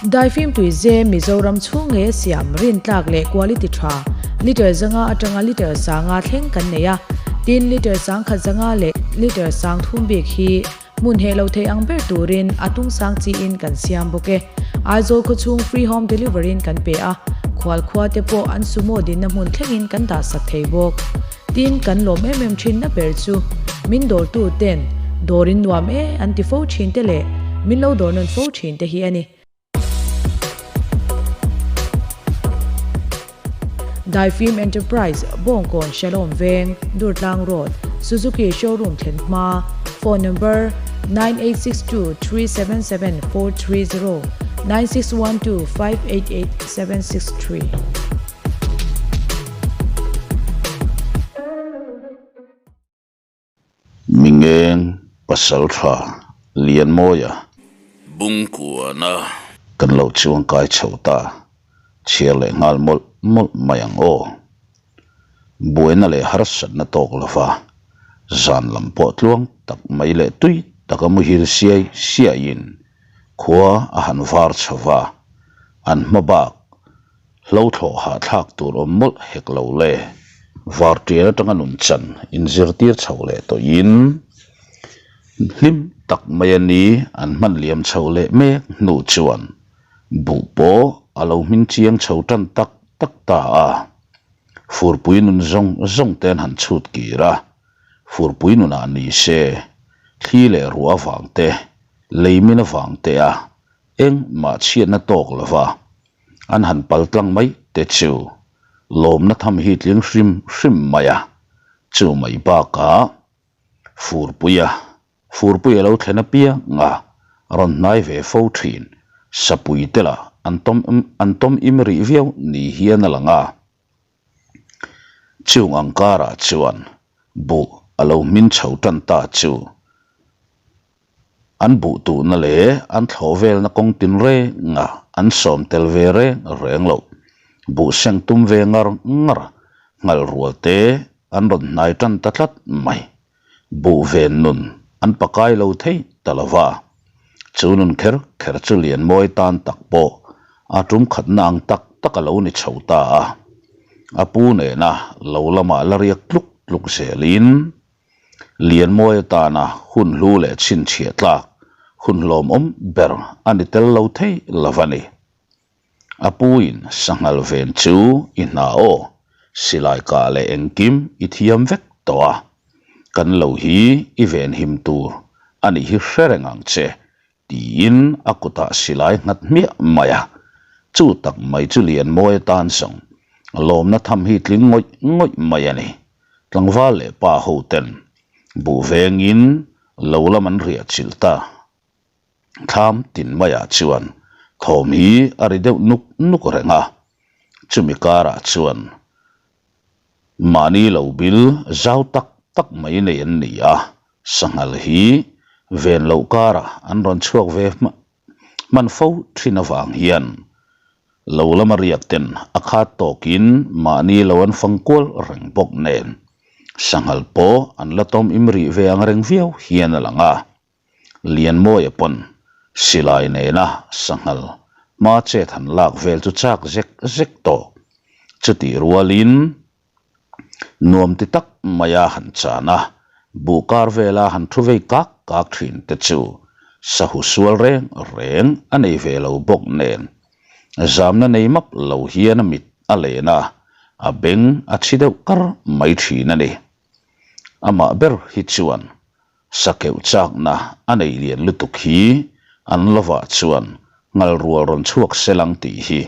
Daifim tuize Mizoram chhung nge siam rintlak leh quality tha litre 500 atanga litre 500 thleng kan nei a, tin litre 1500 leh litre 3000 bik hi hmun heh lo thei ang ber turin a tung sang chiin kan siam bawk e. Aizawl khawchhung free home delivery in kan pe a, khual khua te pawh an sumo dinna hmun thlengin kan dah sak thei bawk. Tin, kan lawm em em thinna ber chu min dawrtu ten dawr in nuam e an ti fo thin te leh min lo dawr nawn fo thin te hi a ni. Daifim Enterprise, Bawngkawn Shalom Veng, Durtlang Road, Suzuki Showroom thlen hma, Phone number, 986237 7430, 961258 8763. Mingeng Pasaltha Lianmawia. Bungkuana. Kan lo chuang kai chho ta, chhiar leh nghal mawlh mawlh mai ang aw. Buaina leh harsatna tawk lova zan lam pawh tluang tak mai leh tui taka muhil siai siaiin khua a han var chho va, an hma bak hlo thlawh hahthlak tur awm mawlh hek lo le. Vartian atanga nun chan inzirtir chho leh tawhin hlim tak mai a ni an hman liam chho leh mek hnu chuan buh pawh a lo hming chiang chho tan tak tak ta a. Furpui nun zawng zawng te an han chhut kir a, furpui nunah ni se thli leh ruah avang te, leimin avang te a engmah chhiatna tawk lova an han pal tlang mai te chu lawmna tham hi tling hrim hrim mai a, chu mai bakah furpuia furpui a lo thlen apiang a rawn hnai ve fo thin, sapui te lah an tawm an tawm im rih viau ni hian a lang a. Chung ang karah chuan buh a lo hmin chho tan ta chu an buh tuhna leh an thlawh velna kawng tin renga an sawm tel ve reng reng loh. Buh seng tum ve ngar ngar nghal rual te an rawn hnai tan ta tlat mai. Buh ven nun an pakai lo thei ta lo va, chu nun kher kher chu Lianmawi tan tak pawh a tum khatna ang tak tak a lo ni chho ta a. A pu nena lo lamah la riak tluk tluk zelin Lianmawi atana hun hlu leh chhinchhiah tlak hun hlawmawm ber a ni tel lo thei lo va ni. A puin sanghal ven chu i hna aw, silai kah leh engkim i thiam vek tawh a, kan lo hi i venhim tur a nih hi hre reng ang che, tiin a kutah silai nghat hmiah mai a. Chu tak mai chu Lianmawi atan zawng lawmna tham hi tling ngawih ngawih mai a ni. Tlangval leh pa ho ten buh vengin lo lam an riah chilh ta. Thlam tin maiah chuan thawm hi a ri deuh nuk nuk reng a, chumi karah chuan mahni lo bil zau tak tak mai nei an ni a, sanghal hi ven loh karah an rawn chhuak ve hman fo thin avang hian lo lama riak ten a khat tawkin mahni lo an fang kual reng bawk nen sanghal pawh an la tawm im rih ve ang reng viau hian a lang a. Lianmawia pawn silai nena sanghal hma chet han lak vel chu chak zek zek tawh. Chutih rualin nuam ti tak maia han chan a, buh kar vela han thu vei kak kak thin te chu sahu sual reng reng a nei ve lo bawk nen zamna nei map lo hian a mit a len a, a beng a chhi deuh kar mai thin a ni. Amah ber hi chuan Sakeuh chakna a nei lian lutuk hi an lovah chuan ngal rual rawn chhuak sel ang tih hi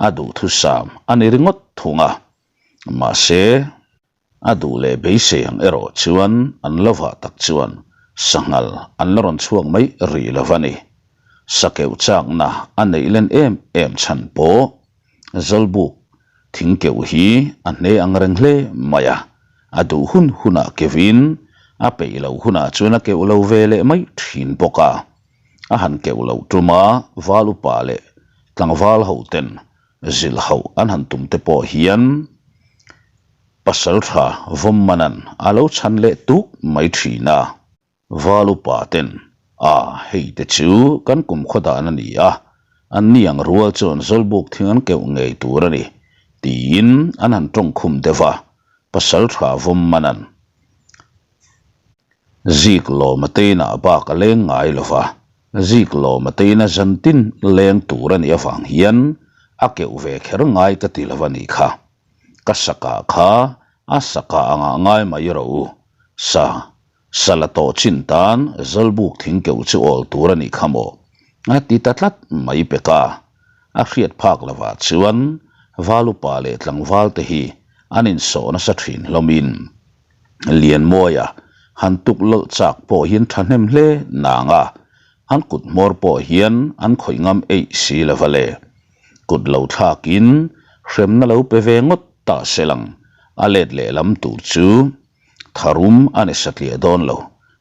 a duhthusam a ni ringawt thung a. Mahse, a duh leh beisei ang erawh chuan an lovah tak chuan sanghal an la rawn chhuak mai rih lo a ni. Sakeuh chakna a neih len em em chhan pawh Zawlbuk thing keuh hi a hne ang reng hle mai a, a duh hun hunah keuhin a peih loh hunah chuan a keuh lo ve leh mai thin bawk a. A han keuh loh tuma val upa leh tlangval ho ten zilh hauh an han tum te pawh hian pasal tha vawmmanan a lo chhan leh tuk mai thin a. Val upa ten, A, hei te chu kan kum khaw dan a ni a, Anni ang rual chuan Zawlbuk thing an keuh ngei tur a ni, tiin an han tawng khum deuh a, pasal tha vawm man an zik lawm a teinah bak a leng ngai lo va, zik lawm a teina zan tin leng tur a nih avang hian a keuh ve kher ngai ka ti lo a nih kha. Ka sakah kha a sakah angah ngai mai rawh u, sa Sa la tawh chin tan Zawlbuk thing keuh chu awl tur a nih kha maw? A ti ta tlat mai pek a. A hriat phak lovah chuan Valupa leh tlangval te hi an insawh nasa thin hlawmin Lianmawia han tuk lawlh chak pawh hian thahnem hle nang a, an kut hmawr pawh hian an khawih ngam eih si lova le. Kut lo thlakin hremna lo pe ve ngawt ta se lang a let lehlam tur chu Tharum a ni satliah dawn lo,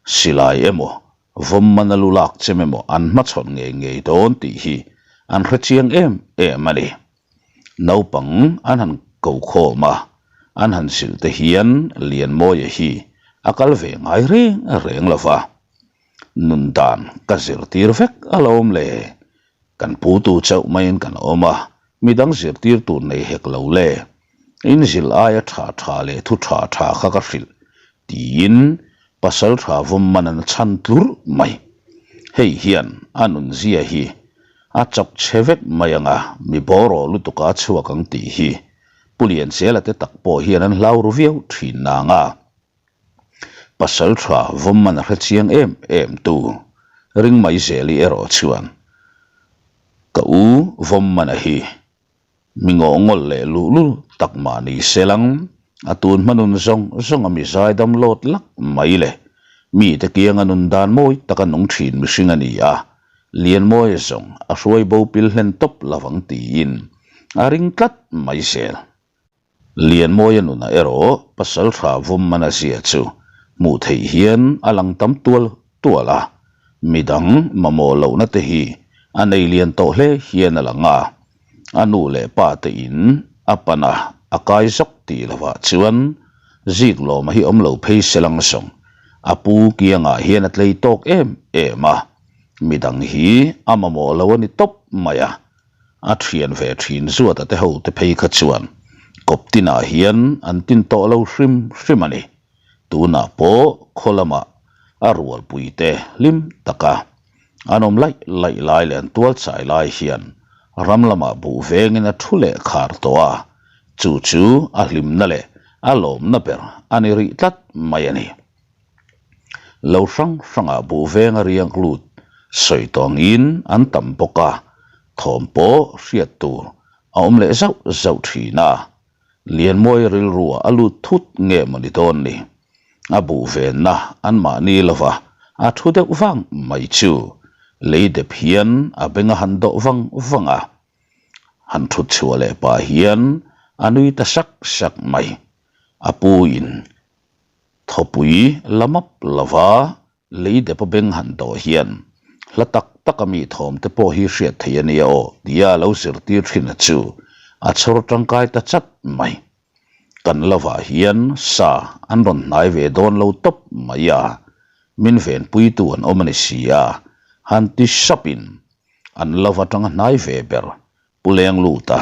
silai emaw, vawm man a lu lak chem emaw an hmachhawn ngei ngei dawn tih hi an hre chiang em em a ni. Naupang an han ko khawm a, an han zilh te hian Lianmawia hi a kal ve ngai reng reng lo va. Nun dan ka zirtir vek alawm le, kan putu chauh maiin kan awm a, Midang zirtir tur nei hek lo le, in zilh aia tha tha leh thu tha tha kha ka hrilh, tiin pasal tha vawm man an chhan tlurh mai. Hei hian a nunzia hi a chawk chhe vek mai anga mi bawraw lutuka a chhuak ang tih hi Pu Lianzela te tak pawh hian an hlau ru viau thin nang a. Pasal tha vawm man a hre chiang em em tu Ringmaizeli erawh chuan ka u vawm mana hi mi ngawhngawl leh luhlul tak mah ni se lang, a tun hma nun zawng zawng a mi zaidam lawt lak mai le, mite kianga nun dan mawi taka nung thin mihring a ni a, Lianmawia zawng a hruai bo pil hlen tawp lovang tiin a ring tlat mai zel. Lianmawia nunah erawh pasal tha vawm man a zia chu hmuh theih hian a lang tam tual tual a, midang mamawh lohna te hi a nei lian tawh hle hian a lang a, a nu leh pa te in a pan a, a kai zawk tih lovah chuan Ziklawma hi awm lo phei se lang zawng a pu kiangah hian a tlei tawk em em a, midang hi a mamawh lo a ni tawp mai a. A thian ve thin Zuata te ho te phei kha chuan kawp tinah hian an tin tawh lo hrim hrim a ni. Tunah pawh khaw lamah a rualpui te hlim taka an awm laih laih lai leh an tual chai lai hian ram lamah buh vengin a thu leh khar tawh a, chu chu a hlimna leh a lawmna ber a ni rih tlat mai a ni. Lo hrang hrangah buh veng a riak lut sawi tawngin an tam bawk a, thawm pawh hriat tur a awm leh zauh zauh thin a. Lianmawi rilruah a lut thut nge maw ni dawn ni? A buh venna anmahni lova a thu deuh vang mai chu lei dep hian a beng a han dawh vang vang a. Han thut chhuah leh pah hian a nui ta sak sak mai. A pu in Thawpui la map lova lei dep a beng han dawh hian hla tak tak a mi thawm te pawh hi hriat theih a nia aw tia a lo zirtir thin a chu a chhawr tangkai ta chat mai. Kan lovah hian sa an rawn hnai ve dawn lo tawp mai a, min venpuitu an awm a ni si a, han ti sapin an lova tanga hnai ve ber Pu Lengluta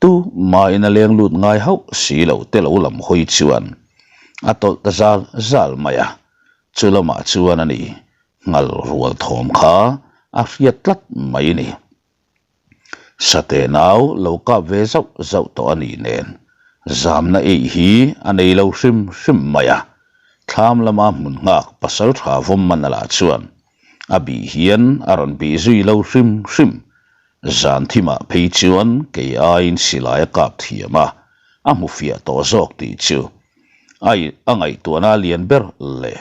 tu mahin a leng lut ngai hauh si lo te lo lam hawi chuan a tawlh ta zal zal mai a, chu lamah chuan a ni nghal rual thawm kha a hriat tlat mai ni. Sate nau lo kap ve zauh zauh tawh a nih nen zamna eih hi a nei lo hrim hrim mai a, thlam lama hmun nghak pasal tha vawm man a lah chuan a bih hian a rawn bih zui lo hrim hrim. Zan thimah phei chuan kei aiin silai a kap thiam a, a hmu fiah tawh zawk tih chu a a ngaihtuahna a lian ber leh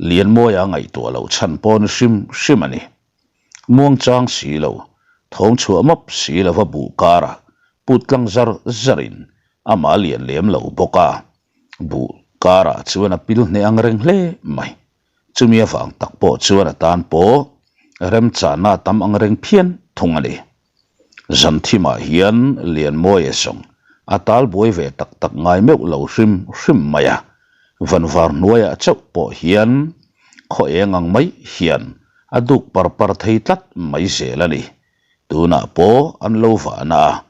Lianmawia a ngaihtuah loh chhan pawh ni hrim hrim a ni. Muangchang si lo, thawm chhuah map si lova buh karah put tlang zar zarin amah a lian lem lo bawk a, buh karah chuan a pil hneh ang reng hle mai. Chumi avang tak pawh chuan a tan pawh remchana tam ang reng phian thung a ni. Zanthimah hian Lianmawia zawng a tal buai ve tak tak ngai meuh lo hrim hrim mai a, vanvar hnuaiah chauh pawh hian khaw eng ang mai hian a duk par par thei tlat mai zel a ni. Tunah pawh an lo vahna a,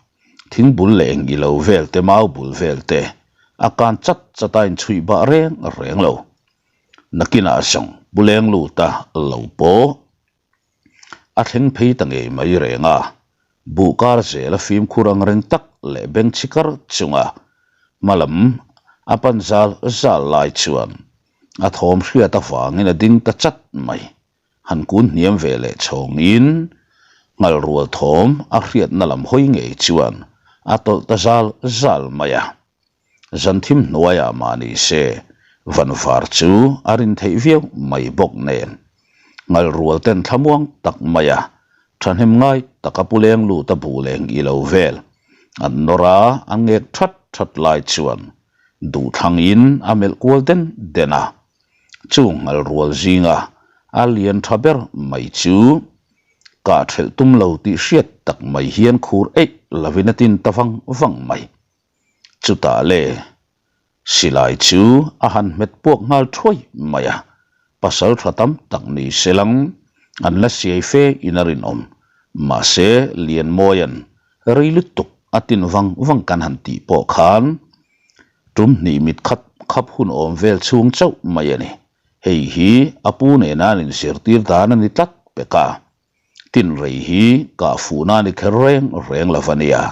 thing bul leh eng ilo vel te mau bul vel te a kan chat chat a inchhuih bah reng reng lo. Nakinah zawng Pu Lengluta lo pawh a thleng phei ta ngei mai reng a, buh kar zel a fimkhur ang reng tak leh beng chhi kar chunga hma lam a pan zal zal lai chuan a thawm hriat avangin a ding ta chat mai. Han kun hniam ve leh chhawngin nghal rual thawm a hriatna lam hawi ngei chuan a tawlh ta zal zal mai a. Zan thim hnuaiah mah ni se vanvar chu a rin theih viau mai bawk nen nghal rual ten thlamuang tak mai a, thahnem ngai taka pu leng lut a buh leng i lo vel an nawr a, a ngek that that lai chuan duhthlangin a melh kual den den a. Chu nghal rual zinga a lian tha ber mai chu kah thelh tum lo tih hriat tak mai hian khur eih lovin a tin ta vang vang mai. Chutah le silai chu a han hmet puak nghal thuai mai a, pasal tha tam tak ni se lang an la siai fe in a rinawm. Mahse Lianmawia'n rei lutuk a tin vang vang kan han tih pawh khan Tum hnih mit khat khap hun awm vel chhung chauh mai a ni. Hei hi a pu nena an inzirtir dan a ni tlat pek a. Tinrei hi kahfuhna a ni kher reng reng lo va nia.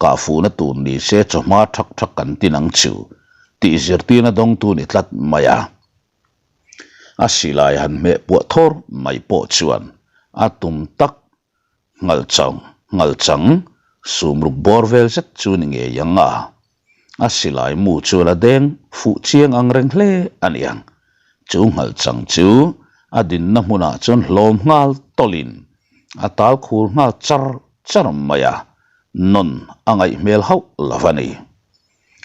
Kahfuhna tur ni se chawhma thak thak kan tin ang chu tih zirtirna dawngtu ni tlat mai a. A silai han hmeh puah thawr mai pawh chuan a tum tak Nghalchang, nghalchang, sumruk bawr vel zet chu ni ngei ang a. A silai mu chu a la deng fuh chiang ang reng hle a ni ang. Chu nghalchang chu a dinna hmunah chuan hlawm nghal tawlhin a tal khur nghal char char mai a, nawn a ngaih hmel hauh lo a ni.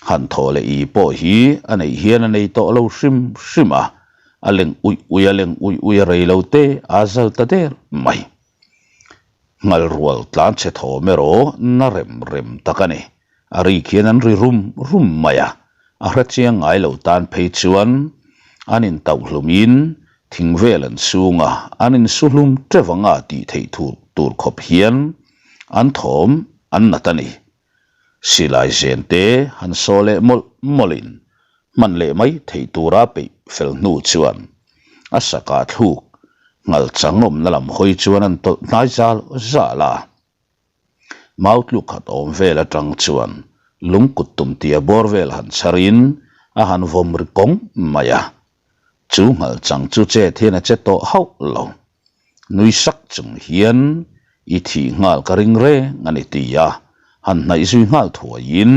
Han thaw leh i pawh hi a neih hian a nei tawh lo hrim hrim a, a leng uih uih a leng uih uih a rei lo te a zal ta der mai. Nghal rual tlan chhe thawm erawh na rem rem tak a ni. A rik hian an ri rum rum mai a, a hre chiang ngai lo tan phei chuan an intauh hlumin thing vel an sung a, an insu hlum teuh anga tih theih tur khawp hian an thawm an nat a ni. Silai zen te han saw leh mawlh mawlhin hman leh mai theih tura peih fel hnu chuan a sakah thluk nghal chang awmna lam hawi chuan an tawlh hnai zal zal a. Mau tluk khat awm vel atang chuan lung kut tum tia bawr vel han chharin a han vawm ri kawng mai a. Chu nghal chang chu chet hian a che tawh hauh lo. Nui sak chung hian i thih nghal ka ring reng a ni ti a, han hnaih zui nghal thuaiin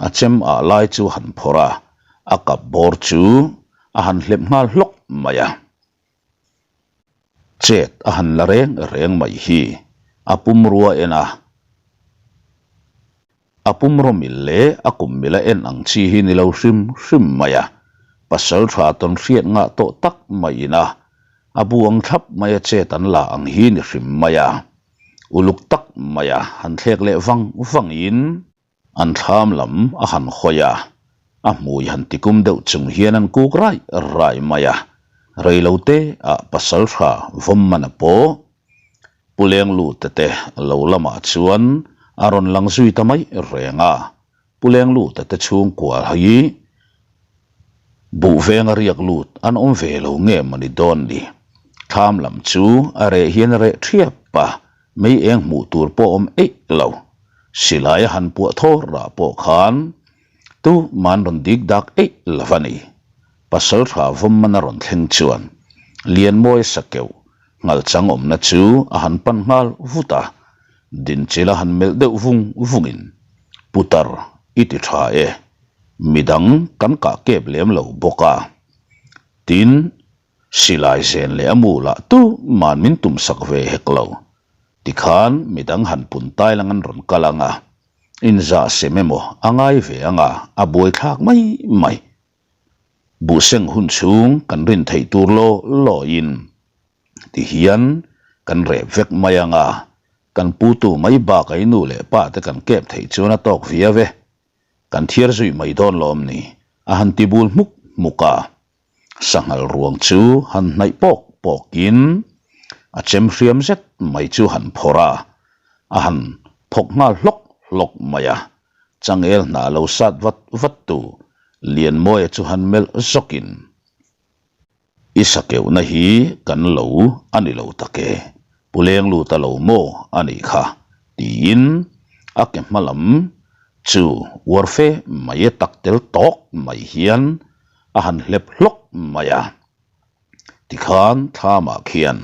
a chem ah lai chu han phawrh a, a kap bawr chu a han hlep nghal hlawk mai a. Chet a han la reng reng mai hi a pumrua en a. A pumraw mil leh a kum mil a en ang chi hi ni lo hrim hrim mai a, pasal tha tawn hriat ngah tawh tak maiin a, a bu ang thlap mai a chet an la ang hi ni hrim mai a, uluk tak mai a han thlek leh vang vangin an thlam lam a han hawi a, a hmui han tikum deuh chung hian an kuk raih raih mai a, reilote ah pasal tha vawm man a pawh. Pu Lengluta te lo lamah chuan a rawn lang zui ta mai reng a, Pu Lengluta te chhungkua hi buh venga riak lut an awm ve lo nge maw ni dawn ni? Thlam lam chu a reh hian a reh thiap a, mei eng hmuh tur pawh awm eih lo. Silai a han puah thawr rah pawh khan tu man rawn dik dak eih lo a ni. Pasaltha vawmman a rawn thleng chuan Lianmawia sakeuh Nghalchang awmna chu a han pan nghal vut a, Dinchil a han melh deuh vung vungin, Putar, i ti tha e, midang kan kah kep lem lo bawk a. Tin, silai zen leh a mu lah tuman min tumsak ve hek lo. Tikhan midang han pun tai lang an rawn kal ang a, inzah sem emaw a ngai ve ang a, a buaithlak mai mai. Buhseng hun chhung kan rin theih tur law lawin ti hian kan rep vek mai ang a, kan putu mai bakah i nu leh pa te kan kep theih chuan a tawk viau e. Kan thiar zui mai dawn lawm ni? a han ti bul hmuk hmuk a. Sanghal ruang chu han hnaih pawk pawkin a chem hriam zet mai chu han phawrh a. A han thawk nghal hlawk hlawk mai a, changel hnah lo sat vat vat tu Lianmawia chu han melh zawkin, I sakeuhna hi kan lo a ni lo tak e, Pu Lengluta lo maw a nih kha, tiin a ke hma lam chu uar fe mai a tak tel tawk mai hian a han hlep hlawk mai a. Tikhan thlamah khian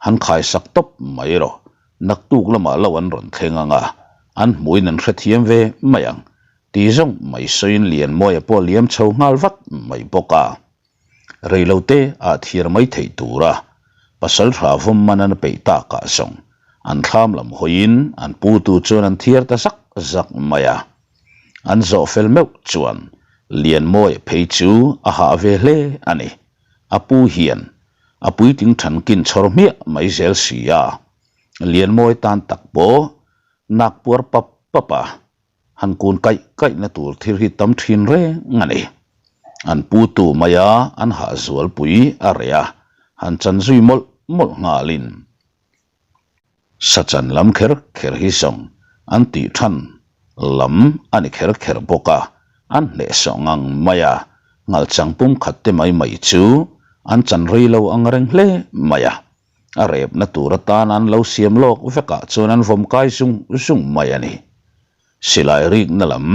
han khaisak tawp mai rawh, naktuk lamah lo an rawn thleng ang a, an hmuhin an hrethiam ve mai ang, ti zawng mai sawiin Lianmawia pawh a liam chho nghal vat mai bawk a. Reilote ah thiar mai theih tura pasaltha vawm man an peih takah zawng an thlam lam hawiin an putu chuan an thiar ta zak zak mai a. An zawh fel meuh chuan Lianmawia phei chu a hah ve hle a ni. A pu hian a puitling thankin chhawr hmiah mai zel si a, Lianmawi tan tak pawh nak puar pap pap a, han kun kaih kaihna tur thil hi tam thin reng a ni. An pu tu maia an hah zualpui a reh a, han chan zui mawlh mawlh nghalin. Sachan lam kher kher hi zawng an tih than lam a ni kher kher bawk a, an hnehsawh ngang mai a, ngalchang pum khat te mai mai chu an chan rei lo ang reng hle mai a, a repna tur atan an lo siam lawk vekah chuan an vawm kai zung zung mai a ni. Silai rikna lam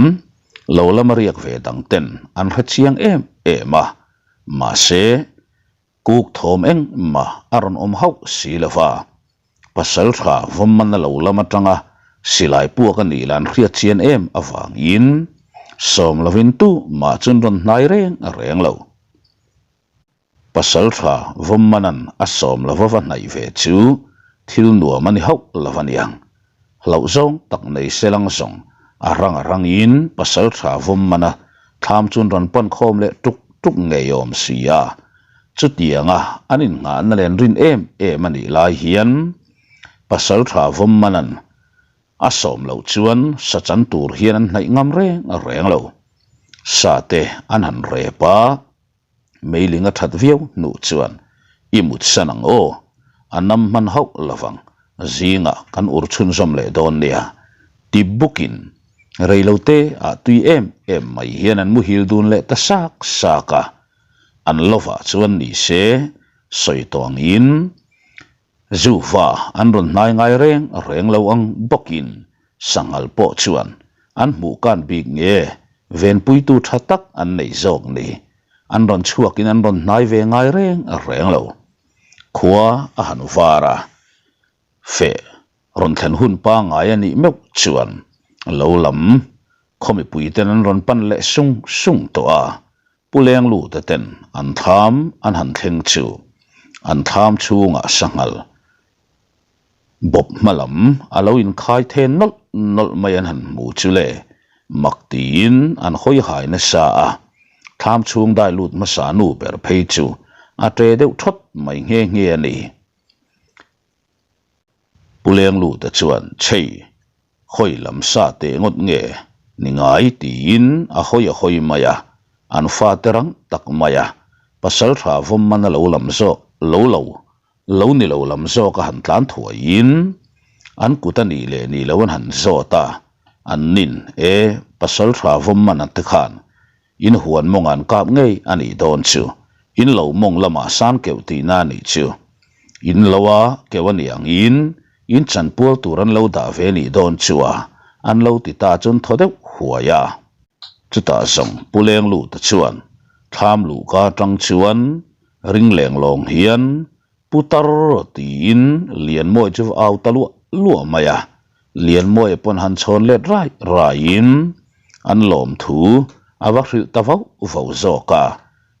lo lama riak ve dang ten an hre chiang em em a, mahse Kuk thawm engmah a rawn awm hauh si lo va, pasal tha vawmman a lo lam atanga silai puak a nih lan hriat chian em avangin sawm lovin tu mah chuan rawn hnai reng reng lo. Pasal tha vawmmanan a sawm lova va hnaih ve chu thil nuam a ni hauh lo a niang. Hlauh zawng tak nei se lang zawng a rang a rangin pasal tha vawm man a thlam chuan rawn pan khawm leh tuk tuk ngei awm si a. Chutianga an innghahna len rin em em a nih lai hian pasal tha vawm manan a sawm loh chuan sa chan tur hian an hnaih ngam reng reng lo. Sa te an han rep a. Meiling a that viau hnuh chuan i mut san ang aw, a nam hman hauh lovang, zingah kan ur chhunzawm leh dawn nia, ti bukin reilote ah tui em em mai hian an muhil dun leh ta sak sak a, an lovah chuan ni se sawi tawh angin Zuva an rawn hnai ngai reng reng lo ang bawkin sanghal pawh chuan an hmuh kan bik nge venpuitu tha tak an nei zawk ni. An rawn chhuakin an rawn hnai ve ngai reng reng lo. Khua a han var a, feh rawn thlen hun pangngai a nih meuh chuan lo lam khaw mipuiten an rawn pan leh sung sung tawh a, Pu Lengluta ten an thlam an han thleng chu an thlam chhungah sanghal bawp hma lam a lo inkhai then nawlh nawlh mai an han hmu chu le mak tiin an hawi hai nasa a, thlam chhung dai lut hmasa nu ber phei chu a ṭe deuh ṭhawt mai nghe nghe a ni. Pu Lengluta chuan chei hawi lam sa teh ngawt nge ni ngai tiin a hawi a hawi mai a, an fate rang tak mai a, pasal tha vawm man a lo lam zawk lo lo lo ni lo lam zawk a han tlan thuaiin an kut a nih leh nih lo an han zawt a, an nin e pasal tha vawm man a te khan In huan mawng an kap ngei a nih dawn chu. In lo mawng lamah san keuh tihna a nih chu. In lo a keuh a nih angin in chanpual tur an lo dah ve nih dawn chu a, an lo ti ta chuan thaw deuh huai a. Chutah zawng Pu Lengluta chuan thlam luhka atang chuan ring leng lawng hian Putar tiin Lianmawi chu va au ta luah luah mai a, Lianmawia pawn han chhawn let rai raiin an lawmthu a va hrilh ta vauh vauh zawk a,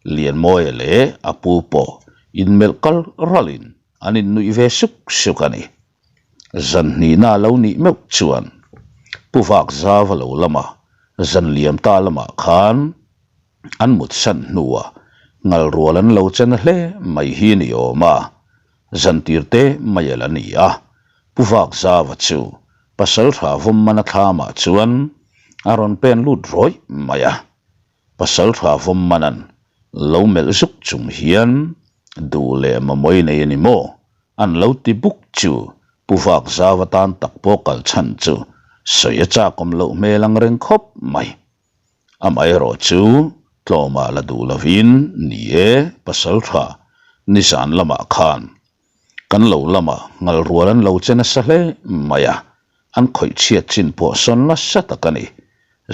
Lianmawia leh a pu pawh inmelh kal ralin an innuih ve suk suk a ni. Zan hnihna a lo nih meuh chuan Pu Vakzava lo lama zan liam ta lamah khan An mutsan hnuah ngalrual an lo chen hle mai hi ni awm a, zantir te mai a la ni a. Pu Vakzava chu Pasaltha Vawmmana thlamah chuan a rawn pen lut rawih mai a. Pasaltha Vawmmana'n lo melh zuk chung hian duh leh mamawi nei a ni maw? An lo ti buk chu. Pu Vakzau atan tak pawh kal chhan chu sawi a chakawm loh hmel ang reng khawp mai. Amaherawh chu tlawmah la duh lovin ni e, pasal tha nizan lamah khan kan lo lamah ngal rual an lo che nasa hle mai a, an khawih chhiat chin pawh sawn nasa tak a ni.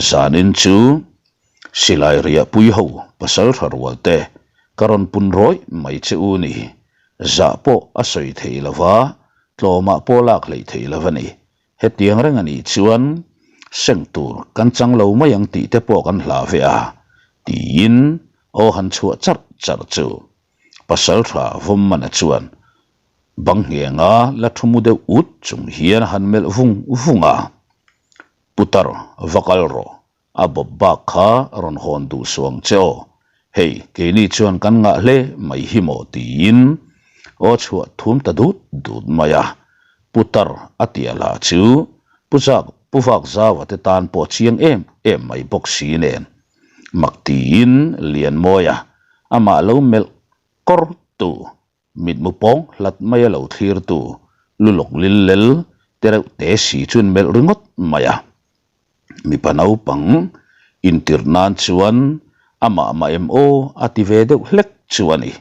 Zanin chu silai riahpui ho pasal tha rual te ka rawn pun rawih mai che u ni. Zah pawh a sawi thei lova, tlawmah pawh lak hleih thei lo a ni. Hetiang reng a nih chuan seng tur kan chang lo mai ang tih te pawh kan hlah ve a, tiin aw han chhuah charh charh chu Pasalṭha Vawmmana chuan bang nghenga la thu mu deuh ut chung hian a han melh vung vung a, Putar va kal rawh, A bawp bak kha rawn hawn duh suh ang che aw. Hei, keini chuan kan ngah hle mai hi maw tiin aw chhuah thum ta dut dut mai a. Putar a tia lah chu Pu Zak, Pu Vakzauva te tan pawh chiang em em mai bawk si nen. Mak tiin Lianmawia amah lo melh kawr tu Mitmu pawng hlat mai a lo thlirtu lu lawk lil lel te reuh te si chuan melh ringawt mai a. Mipa naupang intirh nan chuan amah mah em aw a ti ve deuh hlek chu a ni.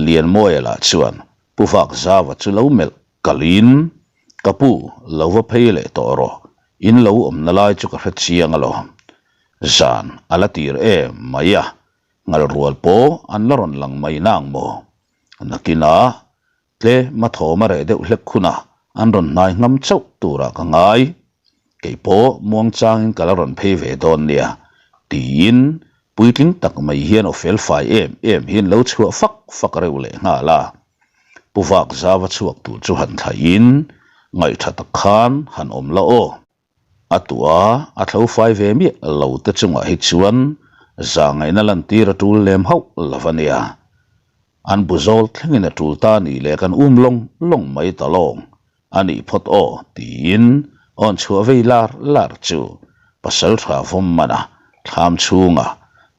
Lianmawia lah chuan Pu Vakzava chu lo melh kalin, Ka pu, lo va phei leh tawh rawh, in lo awmna lai chu ka hre chiang alawm. Zan a la tir em mai a, Ngalrual pawh an la rawn lang mai nang maw? Nakinah tlem a thawm a reh deuh hlek hunah an rawn hnai ngam chauh turah ka ngai. Kei pawh muangchangin ka la rawn phei ve dawn nia, tiin puitling tak mai hian aw felfai em em hian lo chhuah fak fak reuh leh nghal a. Pu Vakzava chhuak tur chu han thlaihin ngaihtha tak khan han awm la aw. A tua a thlo fai ve miah lo te chungah hi chuan zahngaihna lantir a tul lem hauh lo a nia. An bu zawl thlengin a tul ta nih leh kan um lawng lawng mai ta lawng a nih phawt aw tiin awn chhuah vei lar lar chu pasaltha vawm mana thlam chhunga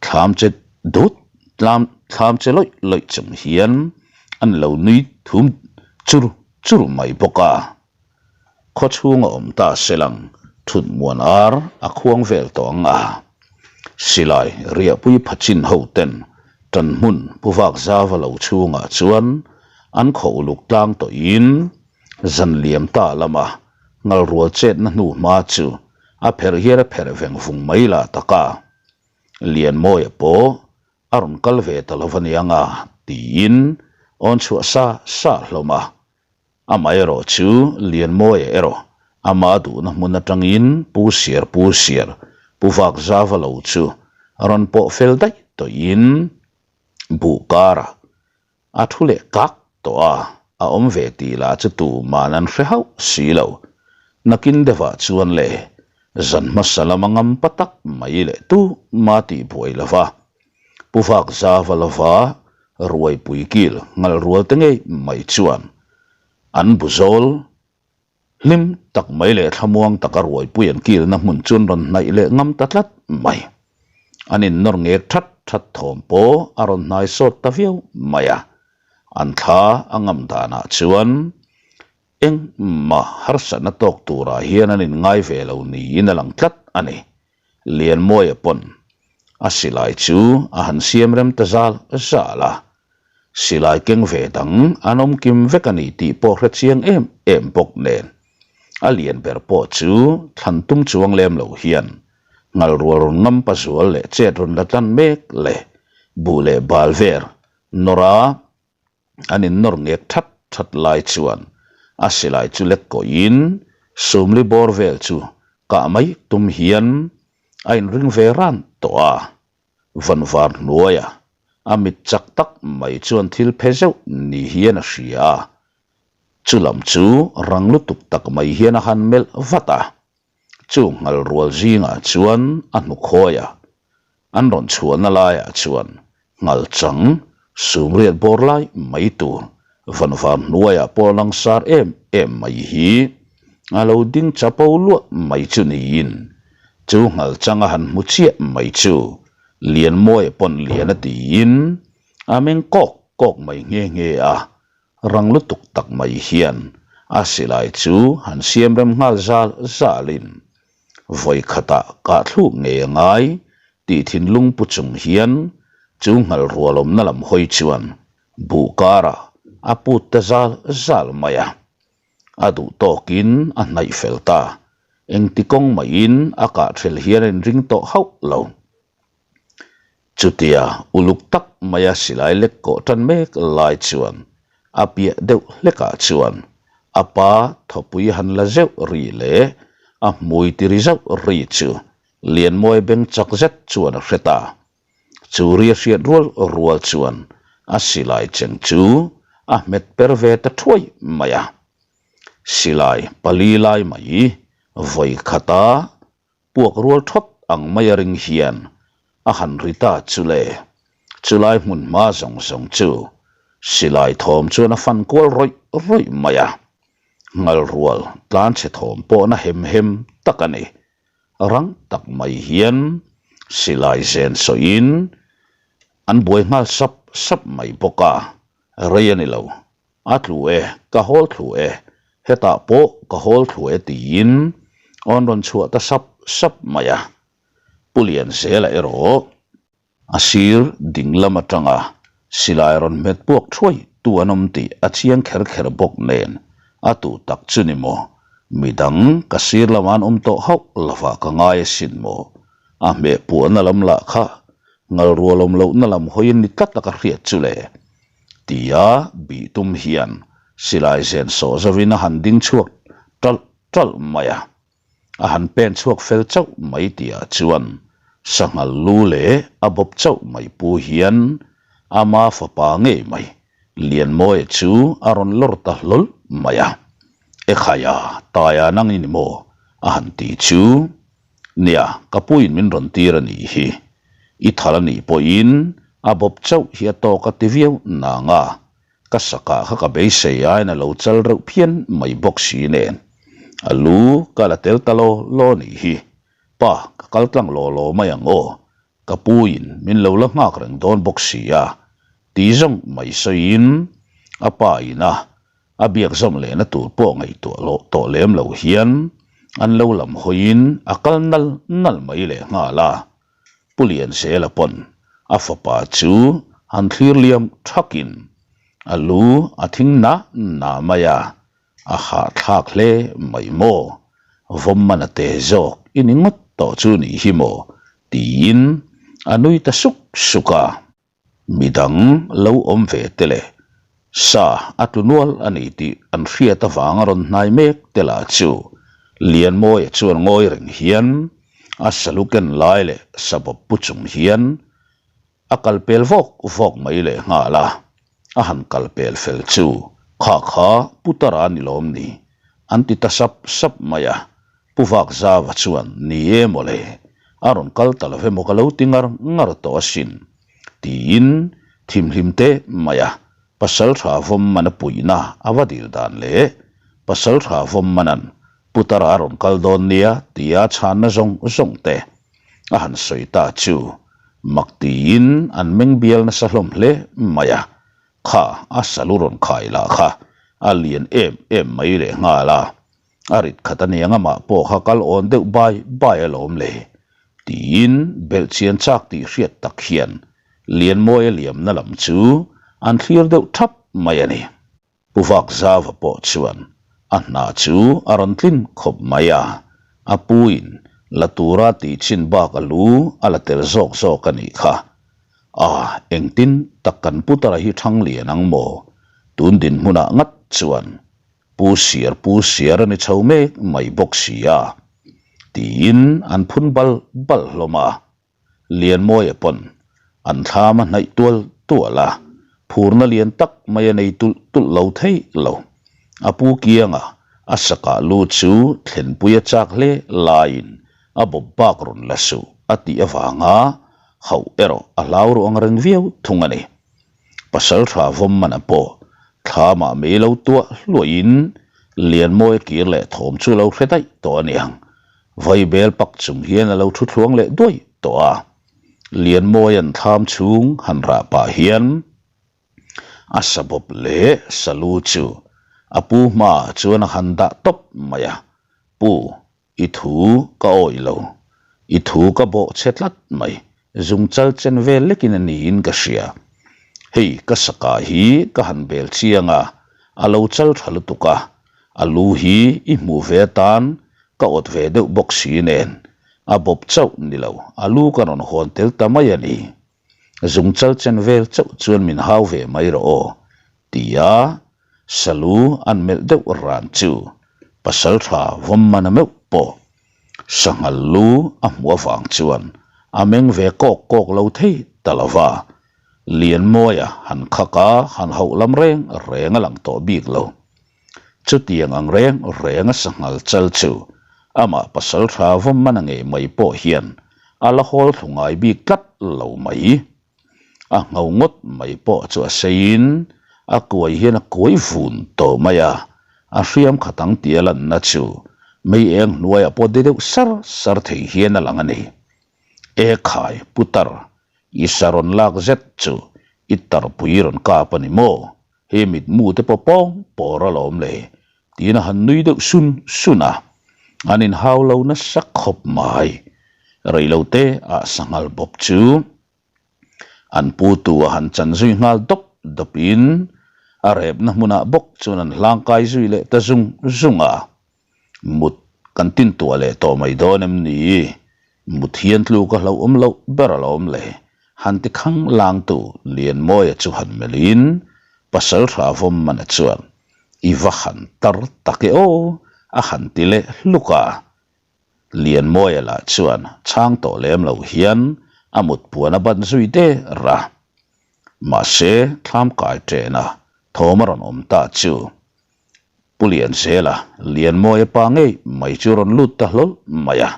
thlam che dut tlam thlam che lawih lawih chung hian an lo nui thum chur chur mai bawk a. Khaw chhung a awm ta se lang thut muan ar a khuang vel tawh ang a. Silai riahpui phachin ho ten tan hmun pu vak zava lo chhungah chuan an khaw uluk tlang tawhin zan liam ta lama ngalrual chetna hnu hma chu a pherh hian a pherh veng vung mai lah tak a. Lianmawia pawh a rawn kal ve ta lo va niang a tiin awn chhuah sa sa hlawm a. Amaherawh chu Lianmawia erawh ama duhna hmun atangin Pu Siar Pu Siar, Pu Vakzava lo chu a rawn pawh fel daih tawhin buh karah a thu leh kak tawh a, a awm ve tih lah chu tuman an hre hauh si lo. Nakin deuhah chuan le zan hmasa lama ngampa tak mai leh tuma tih buai lova Pu Vakzava lova ruaipui kil ngalh rual te ngei mai chuan an bu zawl hlim tak mai leh thlamuang taka ruaipui an kilna hmun chu an rawn hnaih leh ngam ta tlat mai. An innawr ngek that that thawm pawh a rawn hnai sawt ta viau mai a, an thla a ngam danah chuan engmah harsatna tawk turah hian an inngai ve lo niin a lang tlat a ni. Lianmawia pawn a silai chu a han siam rem ta zal zal a, silai keng ve dang an awm kim vek a ni tih pawh hre chiang em em bawk nen a lian ber pawh chu thlan tum chuang lem lo hian ngalrual rawn ngam pa zual leh chet rawn la tlan mek leh buh leh bal ver nawr a An innawr ngek that that lai chuan a silai chu lek kawhin Sumli bawr vel chu kah mai tum hian a inring ve ran tawh a. Vanvar hnuaia a mit chak tak mai chuan thil phe zeuh ni hian a hria a, chulam chu rang lutuk tak mai hian a han melh vat a. Chu nghal rual zingah chuan a hnukhawi a, an rawn chhuahna laiah chuan nghal chang sumriat bawr lai mai tur vanvar hnuaiah pawh langsar em em mai hi a lo ding chapo luah mai chu niin chu nghal chang a han hmu chiah mai chu Lianmawia pawn lian a tiin a meng kawk kawk mai nghe nghe a. Rang lutuk tak mai hian A silai chu han siam rem nghal zal zalin vawi khatah kah thluk ngei a ngai tih thinlung pu chung hian chu nghal rualawmna lam hawi chuan buh karah a put ta zal zal mai a. A duh tawkin a hnaih fel ta. Engti kawng mahin a kah ṭhel hian a inring tawh hauh lo. Chutia uluk tak maia silai lek kawh tan mek lai chuan a piah deuh hlekah chuan a pa thawpui han la zeuh ri leh a hmui ti ri zauh ri chu Lianmawi beng chak zet chuan a hre ta. Chu ri a hriat rual rual chuan a silai cheng chu a hmet per ve ta thuai mai a. Silai pali lai mai vawi khata Puak rual thawt ang mai a ring hian a han ri ta chu le. Chulai hmun hma zawng zawng chu silai thawm chuan a fan kual rawih rawih mai a. Ngal rual tlan chhe thawm pawh na hem hem tak a ni. Rang tak mai hian silai zen sawiin an buai nghal sap sap mai bawk a, rei a ni lo. A tlu e, ka hawl thlu e, hetah pawh ka hawl thlu e tiin awn rawn chhuah ta sap sap mai a. Pu Lianzela erawh a sir ding lam atanga silai rawn hmet puak thuai tu an awm tih a chiang kher kher bawk nen a tu tak chu ni maw, midang ka sir lamah an awm tawh hauh lovah ka ngai asin maw, a hmeh puahna lam lah kha ngal rual awm lohna lam hawiin ni tlat a ka hriat chu le. Tia bih tum hian silai zen sawh zovin a han ding chhuak ṭalh ṭalh mai a. A han pen chhuak fel chauh mai tihah chuan sanghal lu leh a bawp chauh mai pu hian ama fapa ngei mai Lianmawia chu a rawn lawr ta hlawl mai a. Ekhaya, Taia nang i ni maw? a han ti chu. Nia, ka puiin min rawn tir a nih hi. I thal a nih pawhin a bawp chauh hi a tawk a ti viau nang a, ka sakah kha ka beisei aiin a lo chal reuh phian mai bawk si nen. A lu ka la tel ta law law a nih hi. Pa, ka kal tlang law law mai ang aw. Ka puiin min lo la nghak reng dawn bawk si a, ti zawng mai sawiin a pa ina A biak zawm lehna tur pawh ngaihtuah loh tawh lem lo hian an lo lam hawiin a kal nal nal mai leh nghal a. Pu Lianzela pawn a fapa chu han thlir liam thakin a lu a thing na na mai a, a hahthlak hle mai maw? Vawm man a te zawk i ni ngawt tawh chu nih hi maw? tiin a nui ta suk suk a. Midang lo awm ve te leh sa a tlu nual a ni tih an hriat avanga rawn hnai mek te lah chu Lianmawia chuan ngawi reng hian a salu ken lai leh sabawp pu chung hian a kal pel vawk vawk mai leh nghal a, a han kal pel fel chu kha kha Putara ni lawm ni an ti ta sap sap mai a. Pu Vakzava chuan, Ni e mawle, a rawn kal ta lo emaw ka lo ti ngar ngar tawh asin, tiin thimhlim teh mai a, Pasaltha Vawmmana puihna a va dil dan leh Pasaltha Vawmmana'n Putara a rawn kal dawn nia tia chhanna zawng zawng te a han sawi ta chu mak tiin an meng bial nasa hlawm hle mai a, kha a salu rawn khai lah kha a lian em em mai leh nghal a. A rit khat a niang amah pawh kha kal awn deuh bai bai alawm le, tiin belh chian chak tih hriat tak hian Lianmawia liamna lam chu an thlir deuh thap mai a ni. Pu Vakzava pawh chuan a hna chu a rawn tlin khawp mai a, a puin la tura tih chin bak a lu a la tel zawk zawk a nih kha. A, engtin tak kan putara hi thang lian ang maw? Tun dinhmunah ngat chuan Pu Siar Pu Siar a ni chho mek mai bawk si a, tiin an phun bal bal hlawm a. Lianmawia pawn an thlam a hnaih tual tual a, phurna lian tak mai a nei tulh tulh lo thei lo. A pu kianga a sakah lu chu thlenpui a chak hle laiin a bawp bak rawn la suh a tih avanga hauh erawh a hlau ruh ang reng viau thung a ni. Pasaltha Vawmmana pawh thlamah mei lo tuah hluahin Lianmawia kir leh thawm chu lo hre daih tawh a niang. Vaibel pak chung hian a lo thu thluang leh duai tawh a. Lianmawia'n thlam chhung han rah pah hian a sabawp leh salu chu. A pu hmaah chuan a han dah tawp mai a, Pu, i thu ka awih lo. I thu ka bawh chhe tlat mai. Zungchal chen vel lekin a niin ka hria. Hei ka saka hi ka han bel chiang a, a lo chal tha lutuk a, a lu hi i hmuh ve atan ka awt ve deuh bawk si nen, a bawp chauh ni lo, a lu ka rawn hawn tel ta mai a ni. Zungchal chen vel chauh chuan min hau ve mai rawh aw, tia salu an melh deuh ran chu pasaltha vawmmana meuh pawh sanghal lu a hmuh avang chuan a meng ve kawk kawk lo thei ta lo va, Lianmawia han khak a, han hauh lam reng reng a lang tawh bik lo. Chutiang ang reng reng a sanghal chal chu amah pasaltha vawmmana ngei mai pawh hian a la hawl thlu ngai bik tlat lo mai. A ngho ngawt mai pawh chu a seiin a kuai hian a kuai vun tawh mai a, a hriam khat ang tih a lanna chu mei eng hnuaiah pawh de deuh sar sar thei hian a lang a ni. E khai putar, i sa rawn lak zet chu i tarpui rawn kap a ni maw? He mitmu te pawh pawng pawr alawm le tiin a han nui deuh sun sun a, an inhau lo nasa khawp mai. Reilote ah sanghal bawp chu an pu tu a han chan zui nghal dawp dawp in a repna hmunah bawk chuan an hlangkai zui leh ta zung zung a. Mut kan tin tuah leh tawh mai dawn em ni? Mut hian tluk a hlauhawm loh ber alawm le. Han ti khang langtu Lianmawia chu han melhin Pasaltha Vawmmana chuan I va han tar tak e aw a han ti leh hluk a. Lianmawia lah chuan chhang tawh lem lo hian a mut puan a ban zui der a. Mahse thlam kai ṭena thawm a rawn awm ta chu Pu Lianzela, Lianmawia pa ngei mai chu rawn lut ta hlawl mai a.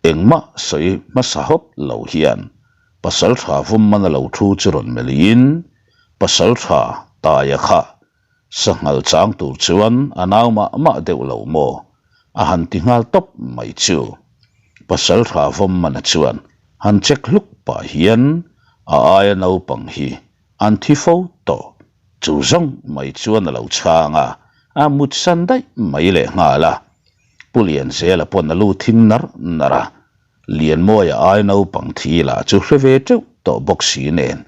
Engmah sawi hmasa hawp lo hian Pasaltha Vawmmana lo thu chu rawn melhin Pasaltha Taia kha sanghal chang tur chuan a nau mah mah deuh lo maw a han ti nghal tawp mai chu. Pasaltha Vawmmana chuan han check hluk pah hian a aia naupang hi an thi fo tawh. Chu zawng mai chuan a lo chhang a, a mutsan daih mai leh nghal a. Pu Lianzela pawn a lu thing nar nar a, Lianmawia ai naupang thi lah chu hre ve teuh tawh bawk si nen,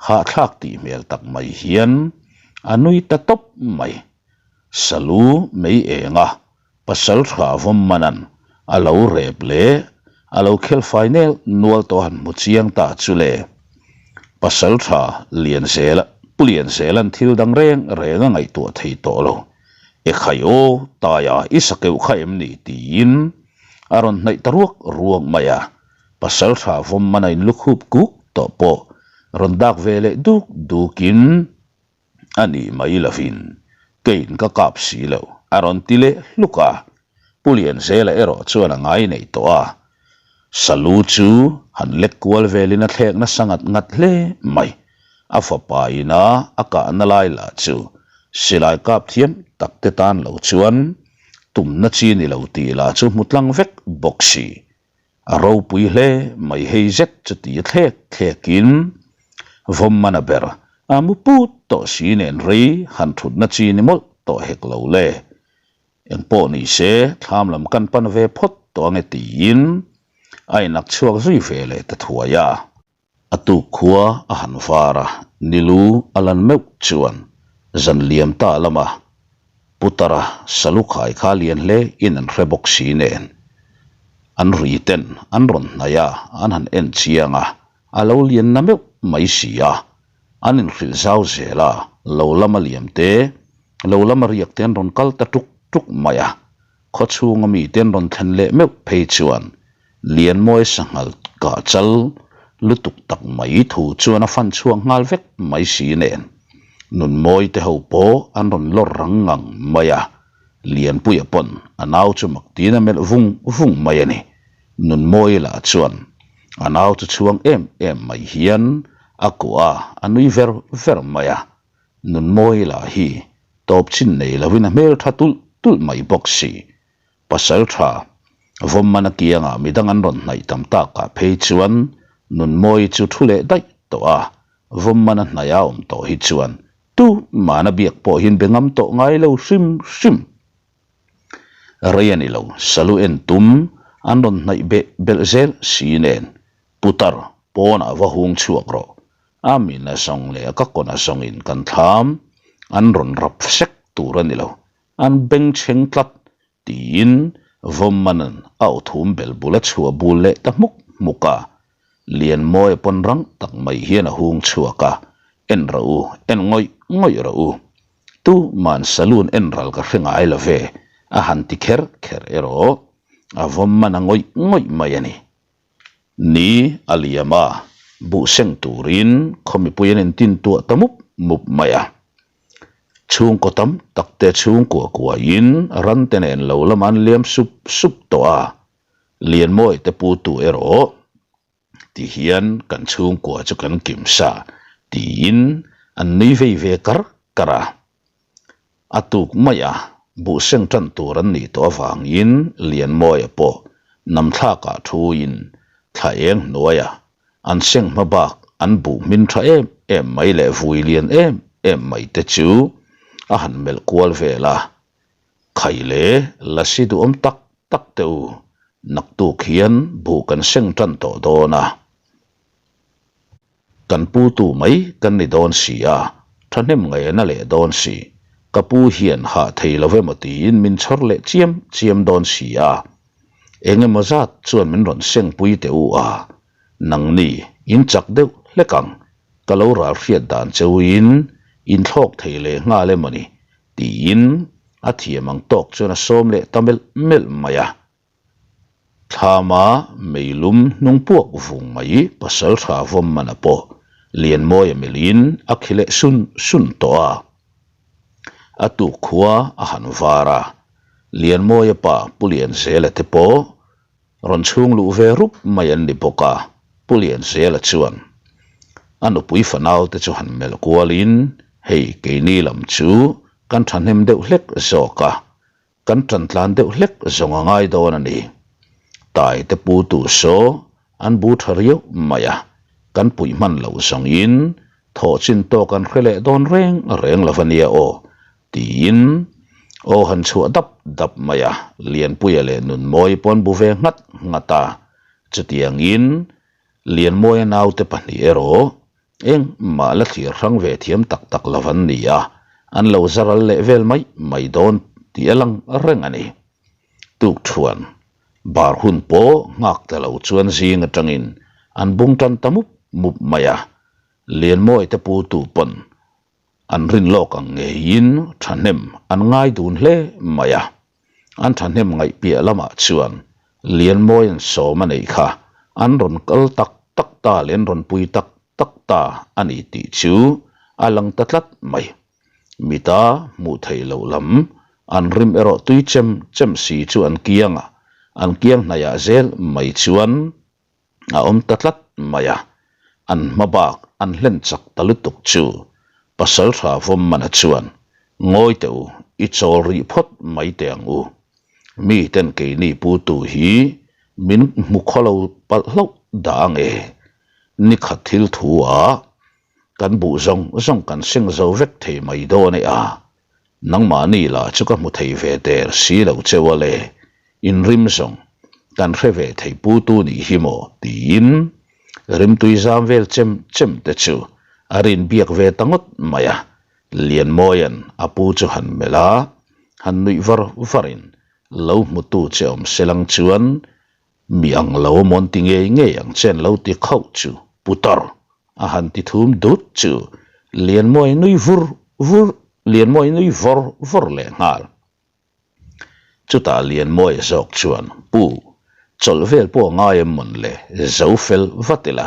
hahthlak tih hmel tak mai hian a nui ta tawp mai. Salu mei eng a, Pasal tha Vawmmana'n a lo rep leh a lo khel fai nel nual tawh han hmu chiang ta chu le. Pasal tha Lianzela, Pu Lianzela'n thil dang reng reng a ngaihtuah thei tawh lo. E khai aw, Taia i sakeuh kha em ni? tiin a rawn hnaih ta ruak ruak mai a. Pasal tha Vawmmana inlukhup kuk tawh pawh rawn dak ve leh duk dukin, A nih mai lovin keiin ka kap si lo, a rawn ti leh hluk a. Pu Lianzela erawh chuan a ngai nei tawh a. Salu chu han lek kual velin a thlek nasa ngat ngat hle mai. A fapa ina a kahna lai lah chu silai kap thiam tak te tan lo chuan tumna chi ni lo tih lah chu hmu tlang vek bawk si. A ropui hle mai hei zet chu ti thlek thlekin Vawmmana ber a mu put tawh si nen rei han thutna chi ni mawlh tawh hek lo le. Engpawh ni se thlam lam kan pan ve phawt tawh ange tiin a inak chhuak zui ve leh ta thuai a. A tuk khua a han var a, Nilu a lan meuh chuan zan liam ta lama Putara salu khai kha lian hle in an hre bawk si nen an ri ten an rawn hnaih a, an han en chiang a, a lo lian na meuh mai si a, an inhrilh zau zel a, lo lama liam te, lo lama riak te an rawn kal ta tuk tuk mai a, khaw chhunga mite an rawn thlen leh meuh phei chuan Lianmawi sanghal kah chal lutuk tak mai thu chuan a fan chhuak nghal vek mai si nen Nunmawi te ho pawh an rawn lawr rang ngang mai a, Lianpuia pawn a nau chu mak tiin a melh vung vung mai a ni. Nunmawi lah chuan a nau chu chhuang em em mai hian a kuah a, a nui ver ver mai a. Nunmawi lah hi tawp chin nei lovin a hmel tha tulh tulh mai bawk si. Pasal tha, Vawmmana kiangah midang an rawn hnaih tam takah phei chuan Nunmawi chu thu leh daih tawh a, Vawmmana hnaih a awm tawh hi chuan Tuman a biak pawh hian be ngam tawh ngai lo hrim hrim. Rei a ni lo, salu en tum an rawn hnaih beh belh zel si nen, Putar pawnah va hung chhuak rawh. A min a zawng leh a ka kawn a zawngin kan thlam an rawn rap sek tur a ni lo, an bengchheng tlat tiin Vawmmanan a aw thum bel bul a chhuah bul leh ta hmuk hmuk a. Lianmawia pawn rang tak mai hian a hung chhuak a, En rawh u, en ngawih ngawih rawh u. Tu man saloon en ral ka hre ngai lo ve, a han ti kher kher erawh a Vawmman a ngawih ngawih mai a ni. Ni a liam a, buh seng turin khaw mipui an intin tuah ta mup mup mai a. Chhungkaw tam tak te chhungkua kuaiin ran te nen lo lamah an liam sup sup tawh a, Lianmawi te putu erawh ti hian kan chhungkua chu kan kim sa tiin an nui vei ve kar kar a. A tuk mai a, buhseng tan tur an nih tawh avangin Lianmawia pawh namthlakah thuin thla eng hnuaiah An seng hma bak an buh hmin tha em em mai leh vui lian em em mai te chu a han melh kual vel a, Khai le lasi duhawm tak tak te u, naktuk hian buh kan seng tan tawh dawn a, kan pu tu mai kan ni dawn si a, thahnem ngaihna leh dawn si, ka pu hian hah thei lo emaw tiin min chhawr leh chiam chiam dawn si a. Engemaw zat chuan min rawn sengpui teh u a, nangni in chak deuh hlek ang, ka lo ral hriat dan che uin in thlawk thei leh nghal emaw ni tiin a thiam ang tawk chuan a sawm leh ta melh melh mai a. Thlama meilum hnung puak vung mai pasal tha vawm mana pawh Lianmawia melhin a khi leh sun sun tawh a. A tuk khua a han var a, Lianmawia pa Pu Lianzela te pawh rawn chhung luh ve rup mai an ni bawk a, Pu Lianzela chuan a nupui fanau te chu han melh kualin hei keini lam chu kan thahnem deuh hlek zawk a, Kan ṭan tlan deuh hlek zawng a ngai dawn a ni. Tai te pu tu saw an bu ṭha riau mai a, kan puih hman loh zawngin thawh chin tawk an hre leh dawn reng reng lo a nia aw, tiin aw han chhuah dap dap mai a, Lianpuia leh Nunmawii pawh an bu ve nghat nghat a, chutiangin Lianmawia naute pahnih erawh Engmah la thlir hrang ve thiam tak tak lo an ni a, an lo zaral leh vel mai mai dawn tih a lang reng a ni. Tukṭhuan, bar hun pawh nghak ta lo chuan zing atangin an bung tan ta mup mup mai a, Lianmawi te pu tu pawn an rin lawk ang ngeiin thahnem an ngai dun hle mai a. An thahnem ngaih piah lamah chuan Lianmawia'n sawm a neih kha an rawn kal tak tak ta leh an rawn pui tak tak ta a ni tih chu a lang ta tlat mai. Mita hmuh theih loh lam an rim erawh tui chem chem si chu an kiang a, an kiang hnaihah zel mai chuan a awm ta tlat mai a, an hma bak an hlen chak ta lutuk chu Pasalṭha Vawmmana chuan, Ngawi teh u, i chawl rih phawt mai teh ang u. Miten keini putu hi min hmu khawlo palh hlauh dah ang e. Nikhat thil thu ah kan buh zawng zawng kan seng zo vek thei mai dawn e a, Nangmahni lah chu ka hmu thei ve der si lo cheu a le, inrim zawng kan hre ve thei pu tu nih hi maw tiin rimtui zam vel chem chem te chu a rin biak ve ta ngawt mai a, Lianmawia'n a pu chu han melh a, han nuih var varin lo hmutu che awm selang chuan mi ang lo mawn ti ngei ngei ang che an lo ti khauh chu putar A han ti thum dut chu Lianmawi nui vur vur Lianmawi nui vawr vawr leh nghal. Chutah Lianmawia zawk chuan, Pu, chawlh vel pawh a ngai em mawn le, zo fel vat ila,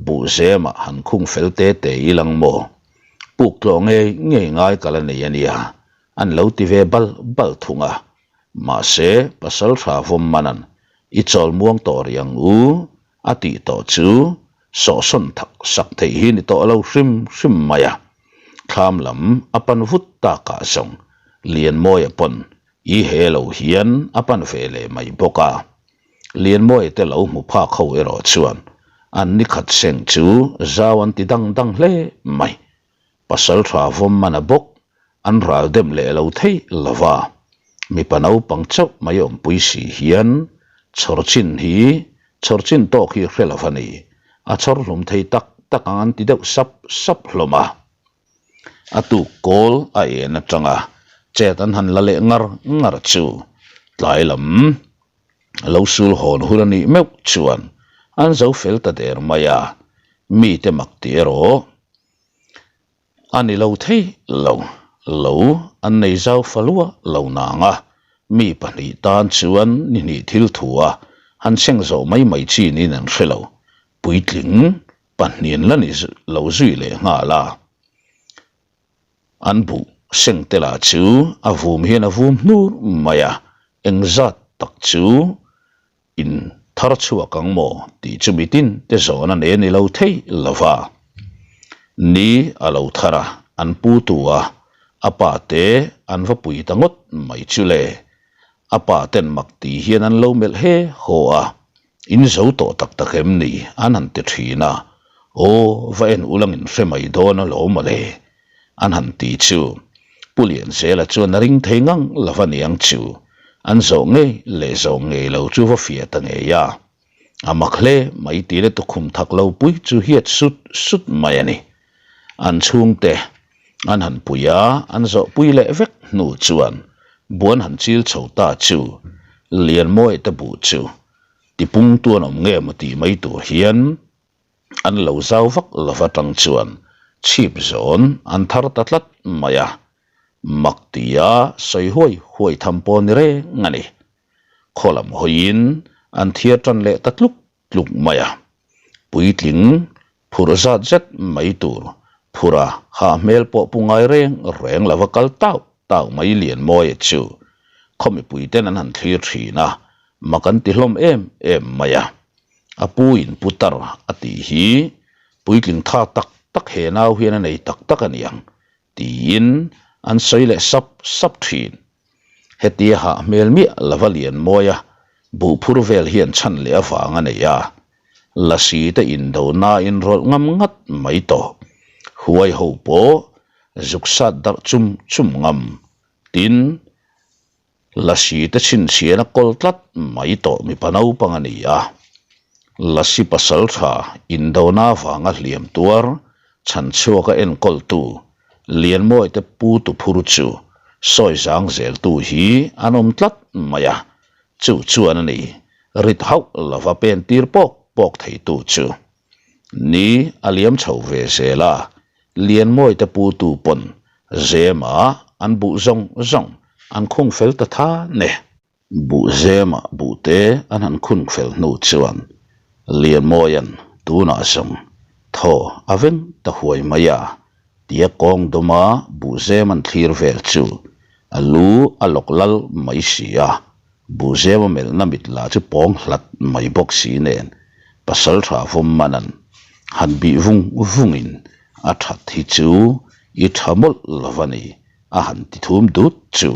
buhzemah han khung fel te te i lang maw? Puk tlawh ngei ngei ngai ka la nei a nia, an lo ti ve bal bal thung a. Mahse, Pasalṭha Vawmmana'n, I chawl muang tawh rih ang u, A tih tawh chu sawhsawn thak sak theih hi ni tawh lo hrim hrim mai a. Thlam lam a pan vut takah zawng Lianmawia pawn i he lo hian a pan ve leh mai bawk a. Lianmawia te lo hmu phak ho erawh chuan an ni khat seng chu zau an ti dang dang hle mai. Pasaltha Vawmmana bawk an ral dem leh lo thei lo va, mipa naupang chauh mai awmpui si hian chhawr chin hi chhawr chin tawk hi hre lo va ni, a chhawr hlum thei tak tak ang an ti deuh sap sap hlawm a. A tuk kawl a en atanga chet an han la leh ngar ngar chu tlai lam lo sul hawn hun a nih meuh chuan an zo fel ta der mai a, mite mak tih erawh A ni lo thei lo, lo an nei zau falua lo nang a, mi pahnih tan chuan ni hnih thil thu a han seng zawh mai mai chi niin an hre lo, puitling pahnihin la ni lo zui leh nghal a. An buh seng te lah chu a vum hian a vum hnur mai a, engzat tak chu In thar chhuak ang maw tih chu mitin te zawhna ne ni lo thei lo va. Ni a lo thar a, an pu tu a, a pa te an va pui ta ngawt mai chu le. A pa ten mak ti hian an lo melh he haw a, in zo tawh tak tak em ni an han ti thin a, aw va en ulangin hre mai dawn alawm mawle. An han ti chu Pu Lianzela chuan a ring thei ngang lo va niang chu an zawh ngei leh zawh ngei lo chu va fiah ta ngei a. A mak hle mai ti le tukhum thak lo pui chu hiat sut sut mai a ni. An chhungte an han pui a, an zawh pui leh vek hnu chuan buan han chil chho ta chu Lianmawia te buh chu tipungtu an awm nge maw tih mai tur hian An lo zau vak lova tang chuan chhip zawn an thar ta tlat mai a, mak tia sawi huai huai tham pawh ni reng a ni. Khaw lam hawiin an thiar tan leh ta tluk tluk mai a, puitling phurh zat zet mai tur phurh a hah hmel pawh pu ngai reng reng lova kal tauh tauh mai Lianmawia chu khaw mipuiten an han thlir thin a, mak an ti hlawm em em mai a. A pu in pu tar a tih hi puitling tha tak tak he nau hian a nei tak tak a niang tiin an sawi leh sap sap thin. Hetia hah hmel miah lova lian mawi a buh phur vel hian chhan leh avang a nei a, lasi te indo nain rawlh ngam ngat mai tawh. Huai ho pawh zuk sat darh chum chum ngam tin Lasi te chhinchhian a kawl tlat mai tawh mipa naupang a ni a. Lasi pasal tha indona avanga hliam tuar chhan chhuaka enkawltu Lianmawi te pu tu phur chu sawi zang zeltu hi an awm tlat mai a, chu chuan a ni rit hauh lova pen tir pawk pawk theitu chu. Ni a liam chho ve zel a, Lianmawi te pu tu pawn Zema an buh zawng zawng an khung fel ta tha ne. Buh Zema buh te an han khun fel hnu chuan Lianmawia'n tunah zawng thaw a veng ta huai mai a tia kawng dawma buh Zem an thlir vel chu a lu a lawk lal mai si a. Buhzema melhna mit lah chu pawng hlat mai bawk si nen pasal tha vawm man an han bih vung vungin a that hi chu i tha mawlh lo va ni a han ti thum dut chu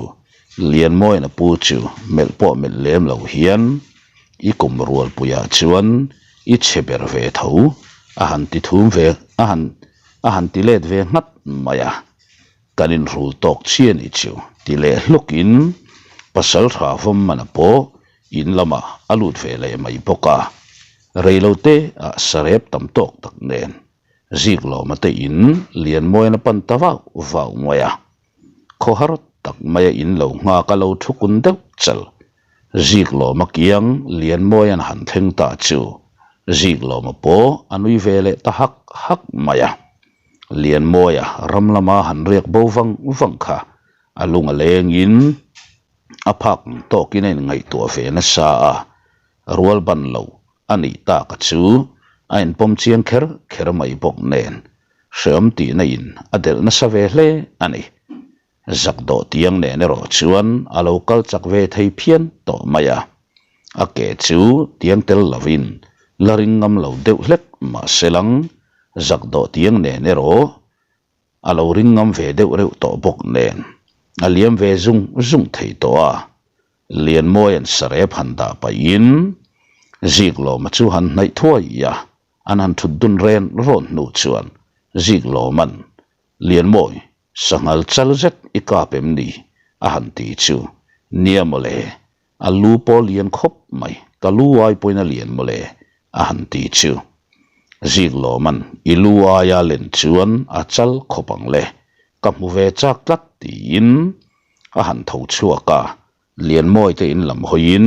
Lianmawiin a pu chu melh pawh melh lem lo hian i kum rualpuiah chuan i chhe ber ve tho a han ti thum ve a han a han ti let ve nghat mai a. Kan inhrul tawk chi a nih chu ti leh hlukin pasal tha vawm mana pawh in lamah a lut ve leh mai bawk a, reilote ah sarep tam tawk tak nen Ziklawma te in Lianmawian a pan ta vau vau mai a, khawhar tak maia in lo nghak a lo thu kun deuh chal. Ziklawma kiang Lianmawian han thleng ta chu Ziklawma pawh a nui ve leh ta hak hak mai a. Lianmawia ram lama han riak bo vang vang kha a lung a lengin a phak ang tawkin a inngaihtuah ve nasa a, rual ban lo a nih taka chu a inpawm chiang kher kher mai bawk nen hreawm tihna in a delh nasa ve hle a ni. Zak dawh tiang nen erawh chuan a lo kal chak ve thei phian tawh mai a, a ke chu tiang tel lovin la ring ngam lo deuh hlek mahse lang zak dawh tiang nen erawh a lo ring ngam ve deuh reuh tawh bawk nen a liam ve zung zung thei tawh a, Lianmawia'n sarep han dah pahin Ziklawma chu han hnaih thuai a, an han thut dun ren rawn hnu chuan Ziklawma'n. Lianmawi, sanghal chal zet i kap em ni? a han ti chu. Nia mawle, a lu pawh lian khawp mai, ka lu ai pawhin a lian mawle, a han ti chu. Ziklawman i lu aia len chuan a chal khawp ang le, ka hmu ve chak tlat tiin a han tho chhuak a, Lianmawi te in lam hawiin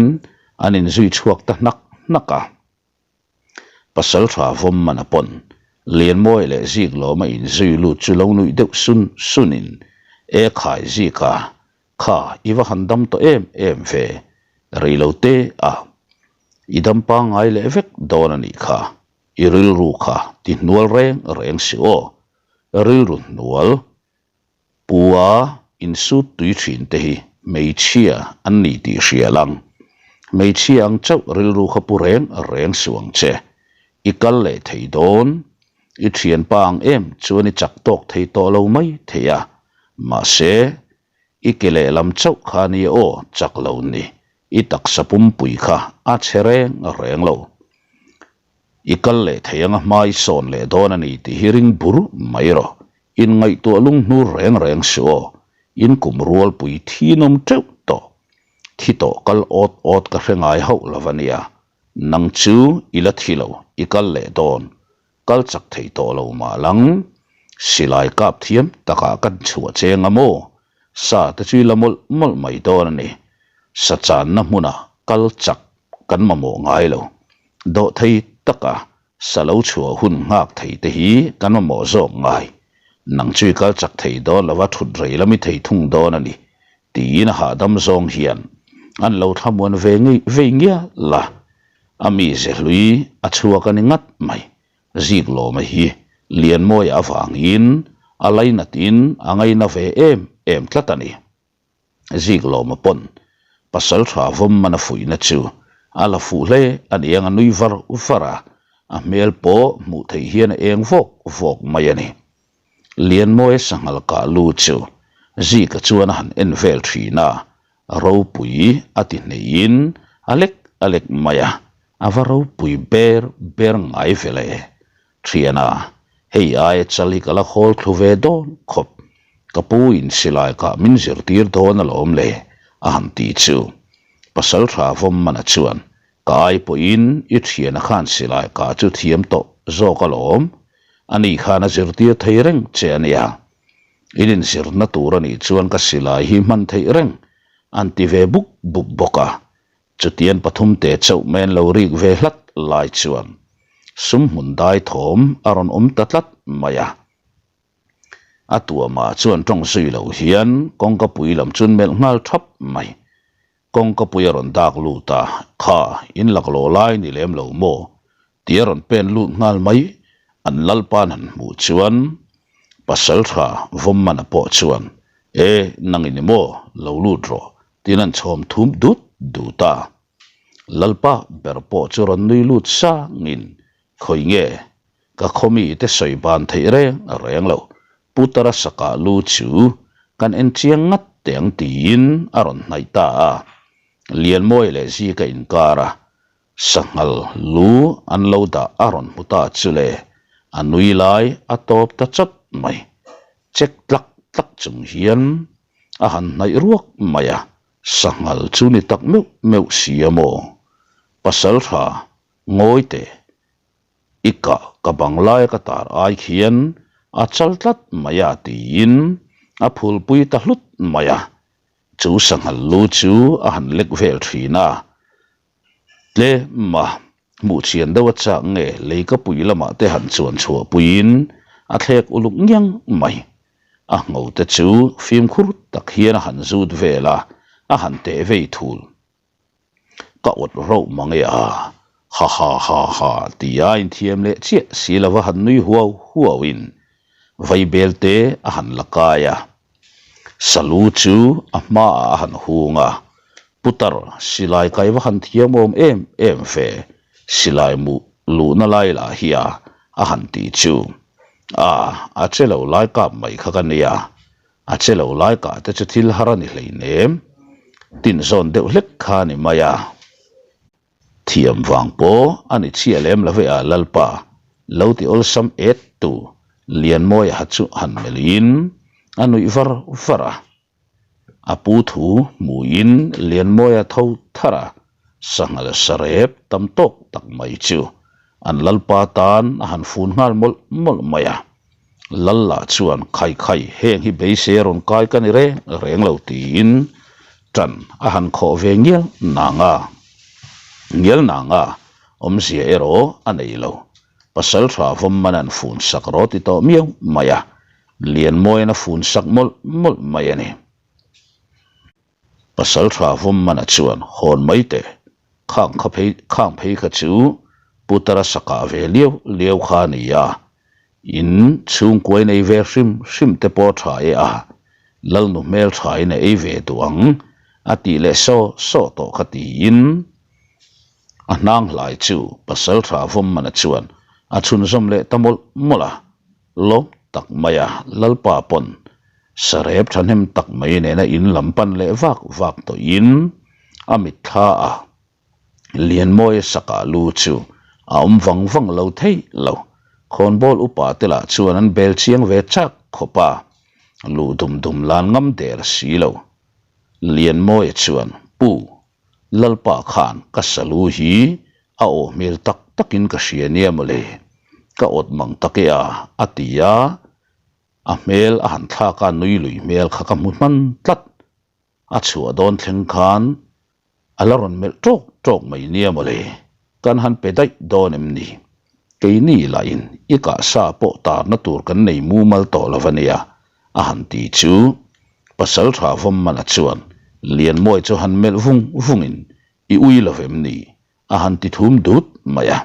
an inzui chhuak ta hnak hnak a. Pasal tha vawm man a pawn, Lianmawi leh Ziklawm a inzui lut chu lo nuih deuh sun sunin, E khai Zika, kha i va han dam tawh em em ve, rei lo te a, i dam pangngai leh vek dawn a nih kha, i rilru kha ti hnual reng reng si aw, rilru hnual Pua insut tui thin te hi hmeichhia an ni tih hria lang. Hmeichhia ang chauh rilru kha pu reng reng suh ang che. I kal leh thei dawn. I thianpa ang em chuan i chak tawk thei tawh lo mai thei a. Mahse, i ke lehlam chauh kha nia aw chak lo ni. I taksa pumpui kha a chhe reng reng lo. I kal leh thei anga hma i sawn leh dawn a ni tih hi ring bur mai rawh. Inngaihtuah lunghnur reng reng suh aw. In kum rualpui thinawm teuh tawh. Thi tawh kal awt awt ka hre ngai hauh lo a nia. Nang chu i la thi lo, i kal leh dawn. Kal chak thei tawh lo mah lang. Silai kap thiam takah kan chhuah cheng a maw? Sa te chu i la mawlh mawlh mai dawn a ni. Sa channa hmunah kal chak kan mamawh ngai lo. Dawhthei taka sa lo chhuah hun nghak thei te hi kan mamawh zawk ngai. Nang chu i kal chak thei dawn lova thut rei lam i thei thung dawn a ni, tiin a hahdam zawng hian an lo thlamuan ve ngei vei ngial a. A mize hlui a chhuak a ni ngat mai. Ziklawma hi Lianmawia avangin a lainatin a ngaina ve em em tlat a ni. Ziklawma pawn pasal tha vawm man a fuihna chu a la fuh hle a ni ang a nui var var a, a hmel pawh hmuh theih hian a eng vawk vawk mai a ni. Lianmawia sanghal kah lu chu Zika chuan a han en vel thin a, ropui a ti hneihin a lek a lek mai a, a va ropui ber ber ngai ve le. Thiana, hei aia chal hi ka la khawl thlu ve dawn khawp, ka pu in silai kah min zirtir dawn alawm le, a han ti chu. Pasal tha vawm mana chuan, ka ai pawhin i thiana khan silai kah chu thiam tawh zawk alawm, ani khan a zirtir thei reng che a nia. In inzirna tur a nih chuan ka silai hi hman theih reng, an ti ve buk buk bawk a. Chutian pathumte chauh men lo rik ve hlat lai chuan sum hmun dai thawm a rawn awm ta tlat mai a. A tuamah chuan tawng zui lo hian kawngkapui lam chu an melh nghal thap mai. Kawngkapui a rawn dak lut a, Kha, in laklawh lai ni lem lo maw? Tih a rawn pen lut nghal mai. An lalpa'n han hmuh chuan Pasaltha Vawmmana pawh chuan, E, nang in i maw? Lo lut rawh. Tin an chhawm thum dut dut a. Lalpa ber pawh chu rawn nui lut sangin, Khawi nge? Ka khawmi te sawi ban theih reng reng lo. Putara sakah lu chu kan en chiang ngat teh ang tiin a rawn hnaih ta a. Lianmawi leh Zika inkar a sanghal lu an lo dah a rawn hmu ta chu le, a nui lai a tawp ta chawt mai. Chek tlak tlak chung hian a han hnaih ruak mai a, sanghal chu ni tak meuh meuh si a maw? Pasal tha ngawi teh, i kah ka bang laia ka tar ai khian a chal tlat mai a tiin a phulpui ta hlut mai a, chu sanghal lu chu a han lek vel thin a, Tlem a, hmuh chian deuh a chak nge leikapui lamah te han chuan chhuah puiin a thlek uluk ngiang mai. A ngho te chu fimkhur tak hian a han zut vel a, a han teh vei thul. Ka awt rauh mang e a, ha ha ha ha tia inthiam leh chiah si lova han nui huau huauin vaibel te a han la kai a. Salu chu a hmaah a han hung a, Putar, silai kai va han thiam awm em em ve, silai mu luhna lai lah hi a, a han ti chu. A, a che lo lai kap mai kha ka nia, a che lo lai kah te chu thil har a ni hleinem, tinzawn deuh hlek kha a ni mai a. Thiam vang pawh a ni chhia lem lo ve a Lalpa, lo ti awlsam et tu. Lianmawia ha chu han melhin a nuih var var a. A pu thu hmuhin Lianmawia tho thar a, sanghal sarep tam tawk tak mai chu an lalpa tan a han fun nghal mawlh mawlh mai a. Lal lah chuan khai khai heng hi beisei a rawn kai ka ni reng reng lo tiin tan a han khawh ve ngial nang a, ngial nang a, awmzia erawh a nei lo. Pasal tha vawm man an fun sak rawh ti tawh miau mai a, Lianmawiin a fun sak mawlh mawlh mai a ni. Pasal tha vawm mana chuan hawn mai teh, khang kha phei khang phei kha chu Putara sakah ve liau liau kha a ni a, in chhungkuai nei ve hrim hrim te pawh tha e a, Lalnu hmel thain a ei ve duh ang a tih leh saw saw tawh kha tiin A hnang hlai chu pasal tha vawm mana chuan a chhunzawm leh ta mawlh mawlh a, lawm tak mai a Lalpa pawn sarep thahnem tak mai nena in lam pan leh vak vak tawhin a mitthla a Lianmawia sakah lu chu a awm vang vang lo thei lo. Khawnbawl upa te lah chuan an bel chiang ve chak khawp a, luh dum dum lan ngam der si lo. Lianmawia chuan, Pu, Lalpa khan ka salu hi a awh hmel tak takin ka hria nia mawle, ka awt mang tak e a, a ti a, a hmel a han thlak a nui lui hmel kha ka hmu hman tlat. A chhuah dawn thleng khan a la rawn melh tawk tawk mai nia mawle, kan han pe daih dawn em ni? Keini lahin i kah sa pawh tarna tur kan nei mumal tawh lo a nia, a han ti chu pasal tha vawm mana chuan Lianmawi chu han melh vung vungin i ui lo vem ni? a han ti thum dut mai a.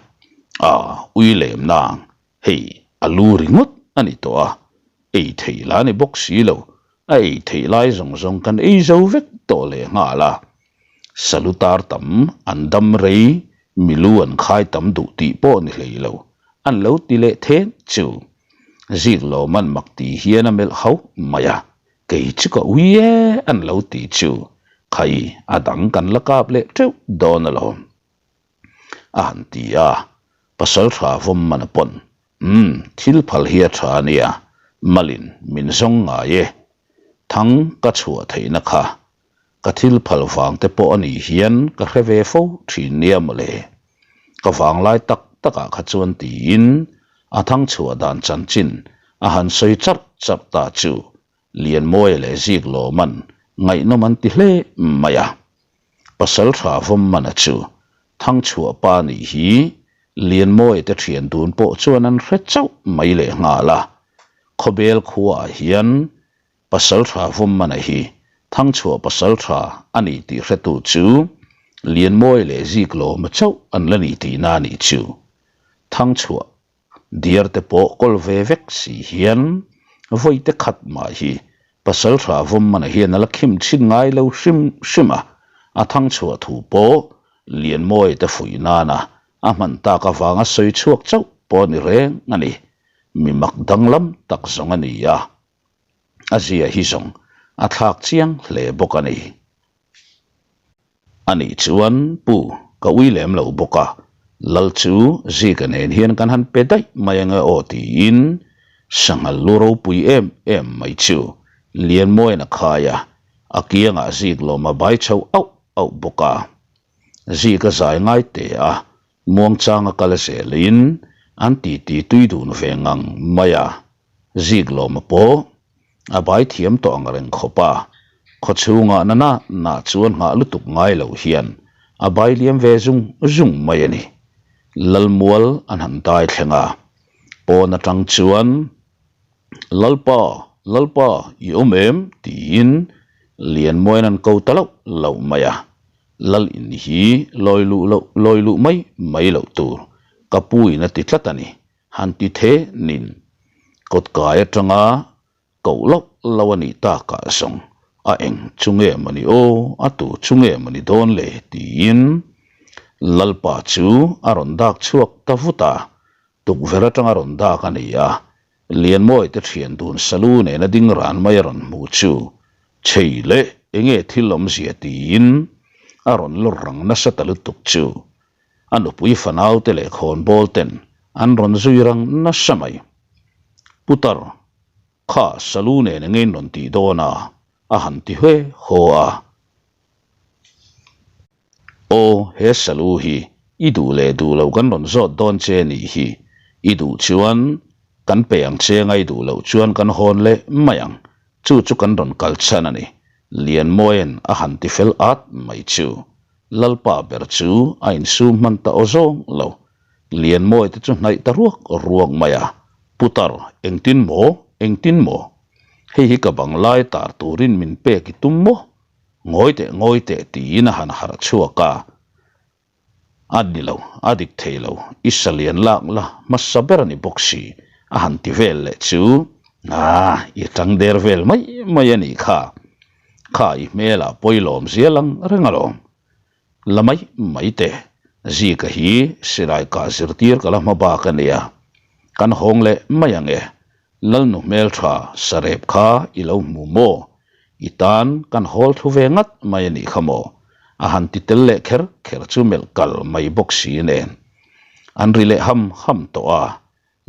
A ui lem nang, hei a lu ringawt a ni tawh a, ei theih la ni bawk si lo, a ei theih lai zawng zawng kan ei zo vek tawh leh nghal a. Salu tar tam an dam rei, milu an khai tam duh tih pawh ni hlei lo, an lo ti leh then chu. Zik lawm an mak tih hian a melh hauh mai a, kei chu ka ui e an lo ti chu, khai a dang kan la kap leh teuh dawn alawm a han ti a, pasal tha vawm man a pawn, umm thil phal hi a tha a nia, malin min zawng ngai e, thang ka chhuah theihna kha Ka thil phal vang te pawh a nih hian ka hre ve fo thin nia mawle. Ka vanglai tak takah kha chuan tiin a thang chhuah dan chanchin a han sawi charh charh ta chu Lianmawia leh Ziklawman ngaihnawm an ti hle mai a. Pasal tha Vawmmana chu thang chhuah pa nih hi Lianmawia te thian dun pawh chuan an hre chauh mai lehnghal a. Khawbel khuaah hian Pasal tha Vawmmana hi Thangchhuah pasal tha a ni tih hretu chu Lianmawi leh Ziklawma chauh an la ni tihna a nih chu. Thangchhuah diar te pawh kawl ve vek si hian vawite khat mah hi pasal tha Vawmmana hian a la khim chhin ngai lo hrim hrim a, a Thangchhuah thu pawh Lianmawi te fuih nana a hman tak avanga sawi chhuak chauh pawh a ni reng a ni. Mi mak danglam tak zawng a ni a. A zia hi zawng a thlak chiang hle bawk a ni. A nih chuan pu ka ui lem lo bawk a, Lal chu Zika nen hian kan han pe daih mai ange aw tiin sanghal lu ropui em em mai chu Lianmawiin a khai a, a kiangah Zik lawm a bai chho auh auh bawk a. Zika zai ngai teh a, muangchanga kal zelin an titi tui dun ve ngang mai a. Zik lawma pawh a bai thiam tawh ang reng khawp a, khaw chhungah na na na chuan nghah lutuk ngai lo hian a bai liam ve zung zung mai a ni. Lalmual an han dai thleng a, pawn atang chuan, Lalpa, Lalpa, i awm em? tiin Lianmuaiin an ko ta loh loh mai a. Lal in hi lawi luh loh, lawi luh mai mai loh tur ka pu in a ti tlat a ni. Han ti the nin kawtkai atanga koh loh loh a nih takah zawng a eng chu nge mawni aw a tu chu nge mawni dawn le tiin Lalpa chu a rawn dak chhuak ta vut a, tukverh atanga rawn dak a ni a, Lianmawi te thian dun salu nena ding ran mai a rawn hmu chu chei leh enge thil awmzia tiin a rawn lawr rang nasa ta lutuk chu A nupui fanaute leh khawnbawl ten an rawn zui rang nasa mai. Putar, kha salu nen enge in rawn tih dawn a? a han ti hue haw a. Aw, he salu hi i duh leh duh loh kan rawn zawt dawn che nih hi. I duh chuan kan pe ang che anga i duh loh chuan kan hawn leh mai ang. Chu chu kan rawn kal chhan a ni. Lianmawia'n a han ti fel at mai chu. Lalpa ber chu a insum hman ta aw zawng lo. Lianmawi te chu hnaih ta ruak ruak mai a, Putar, engtin maw? Engtin maw? Hei hi ka bang lai tar turin min pek i tum maw? Ngawi teh, ngawi teh tiin a han harh chhuak a. A ni lo, a dik thei lo, i salian lak la hmasa ber a ni bawk si, a han ti vel leh chu, Aaa, i tang der vel mai mai a nih kha. Kha i hmelah pawilawm zia lang reng alawm. La mai mai teh, Zika hi silai kah zirtir ka la hma bak a nia. Kan hawng leh mai ang e, Lalnu hmeltha sarep kha i lo hmu maw? I tan kan hawl thu ve ngat mai a nih kha maw? A han ti tel leh kher kher chu melh kal mai bawk si nen. An ri leh ham ham tawh a,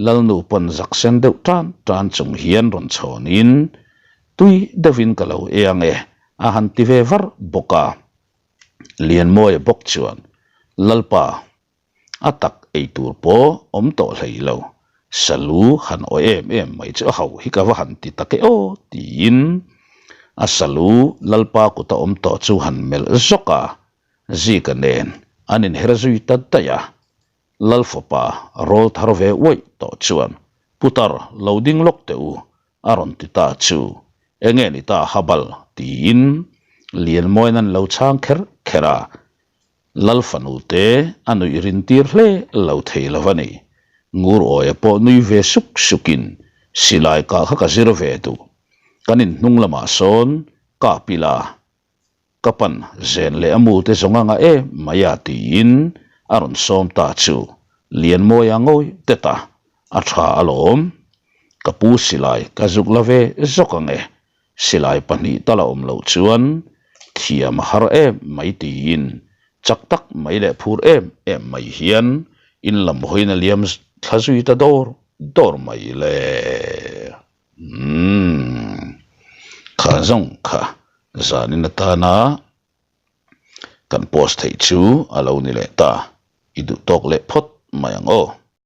Lalnu pawn zak sen deuh tan tan chung hian rawn chhawnin tui deuhin ka lo e ang e a han ti ve var bawk a. Lianmawia bawk chuan, Lalpa, a tak ei tur pawh awm tawh hlei lo, salu han aw em em mai chu a ho hi ka va han ti tak e aw tiin a salu Lalpa kuta awm tawh chu han melh zawk a, Zika nen an inher zui ta daih a. Lal fapa rawl thar ve uaih tawh chuan, Putar, lo ding lawk teh u, a rawn ti ta chu. Enge ni ta Habal? tiin Lianmawiin an lo chhang kher kher a. Lal fanu te a nuih rin tir hle lo thei lo a ni. Ngur awia pawh nui ve suk sukin, Silai kah kha ka zir ve duh. Kan inhnung lamah sawn kap ila. Ka pan zen leh a mu te zawng anga em mai a tiin a rawn sawm ta chu Lianmawia ngawi tet a, a tha alawm. Ka pu silai ka zuk la ve zawk ang e, silai pahnih tal a awm loh chuan thiam a har em mai tiin chak tak mai leh phur em em mai hian in lam hawiin a liam thla zui ta dawr dawr mai le. Umm. Kha zawng kha zanin atana kan post theih chu a lo ni leh ta. I duh tawk leh phawt mai ang aw.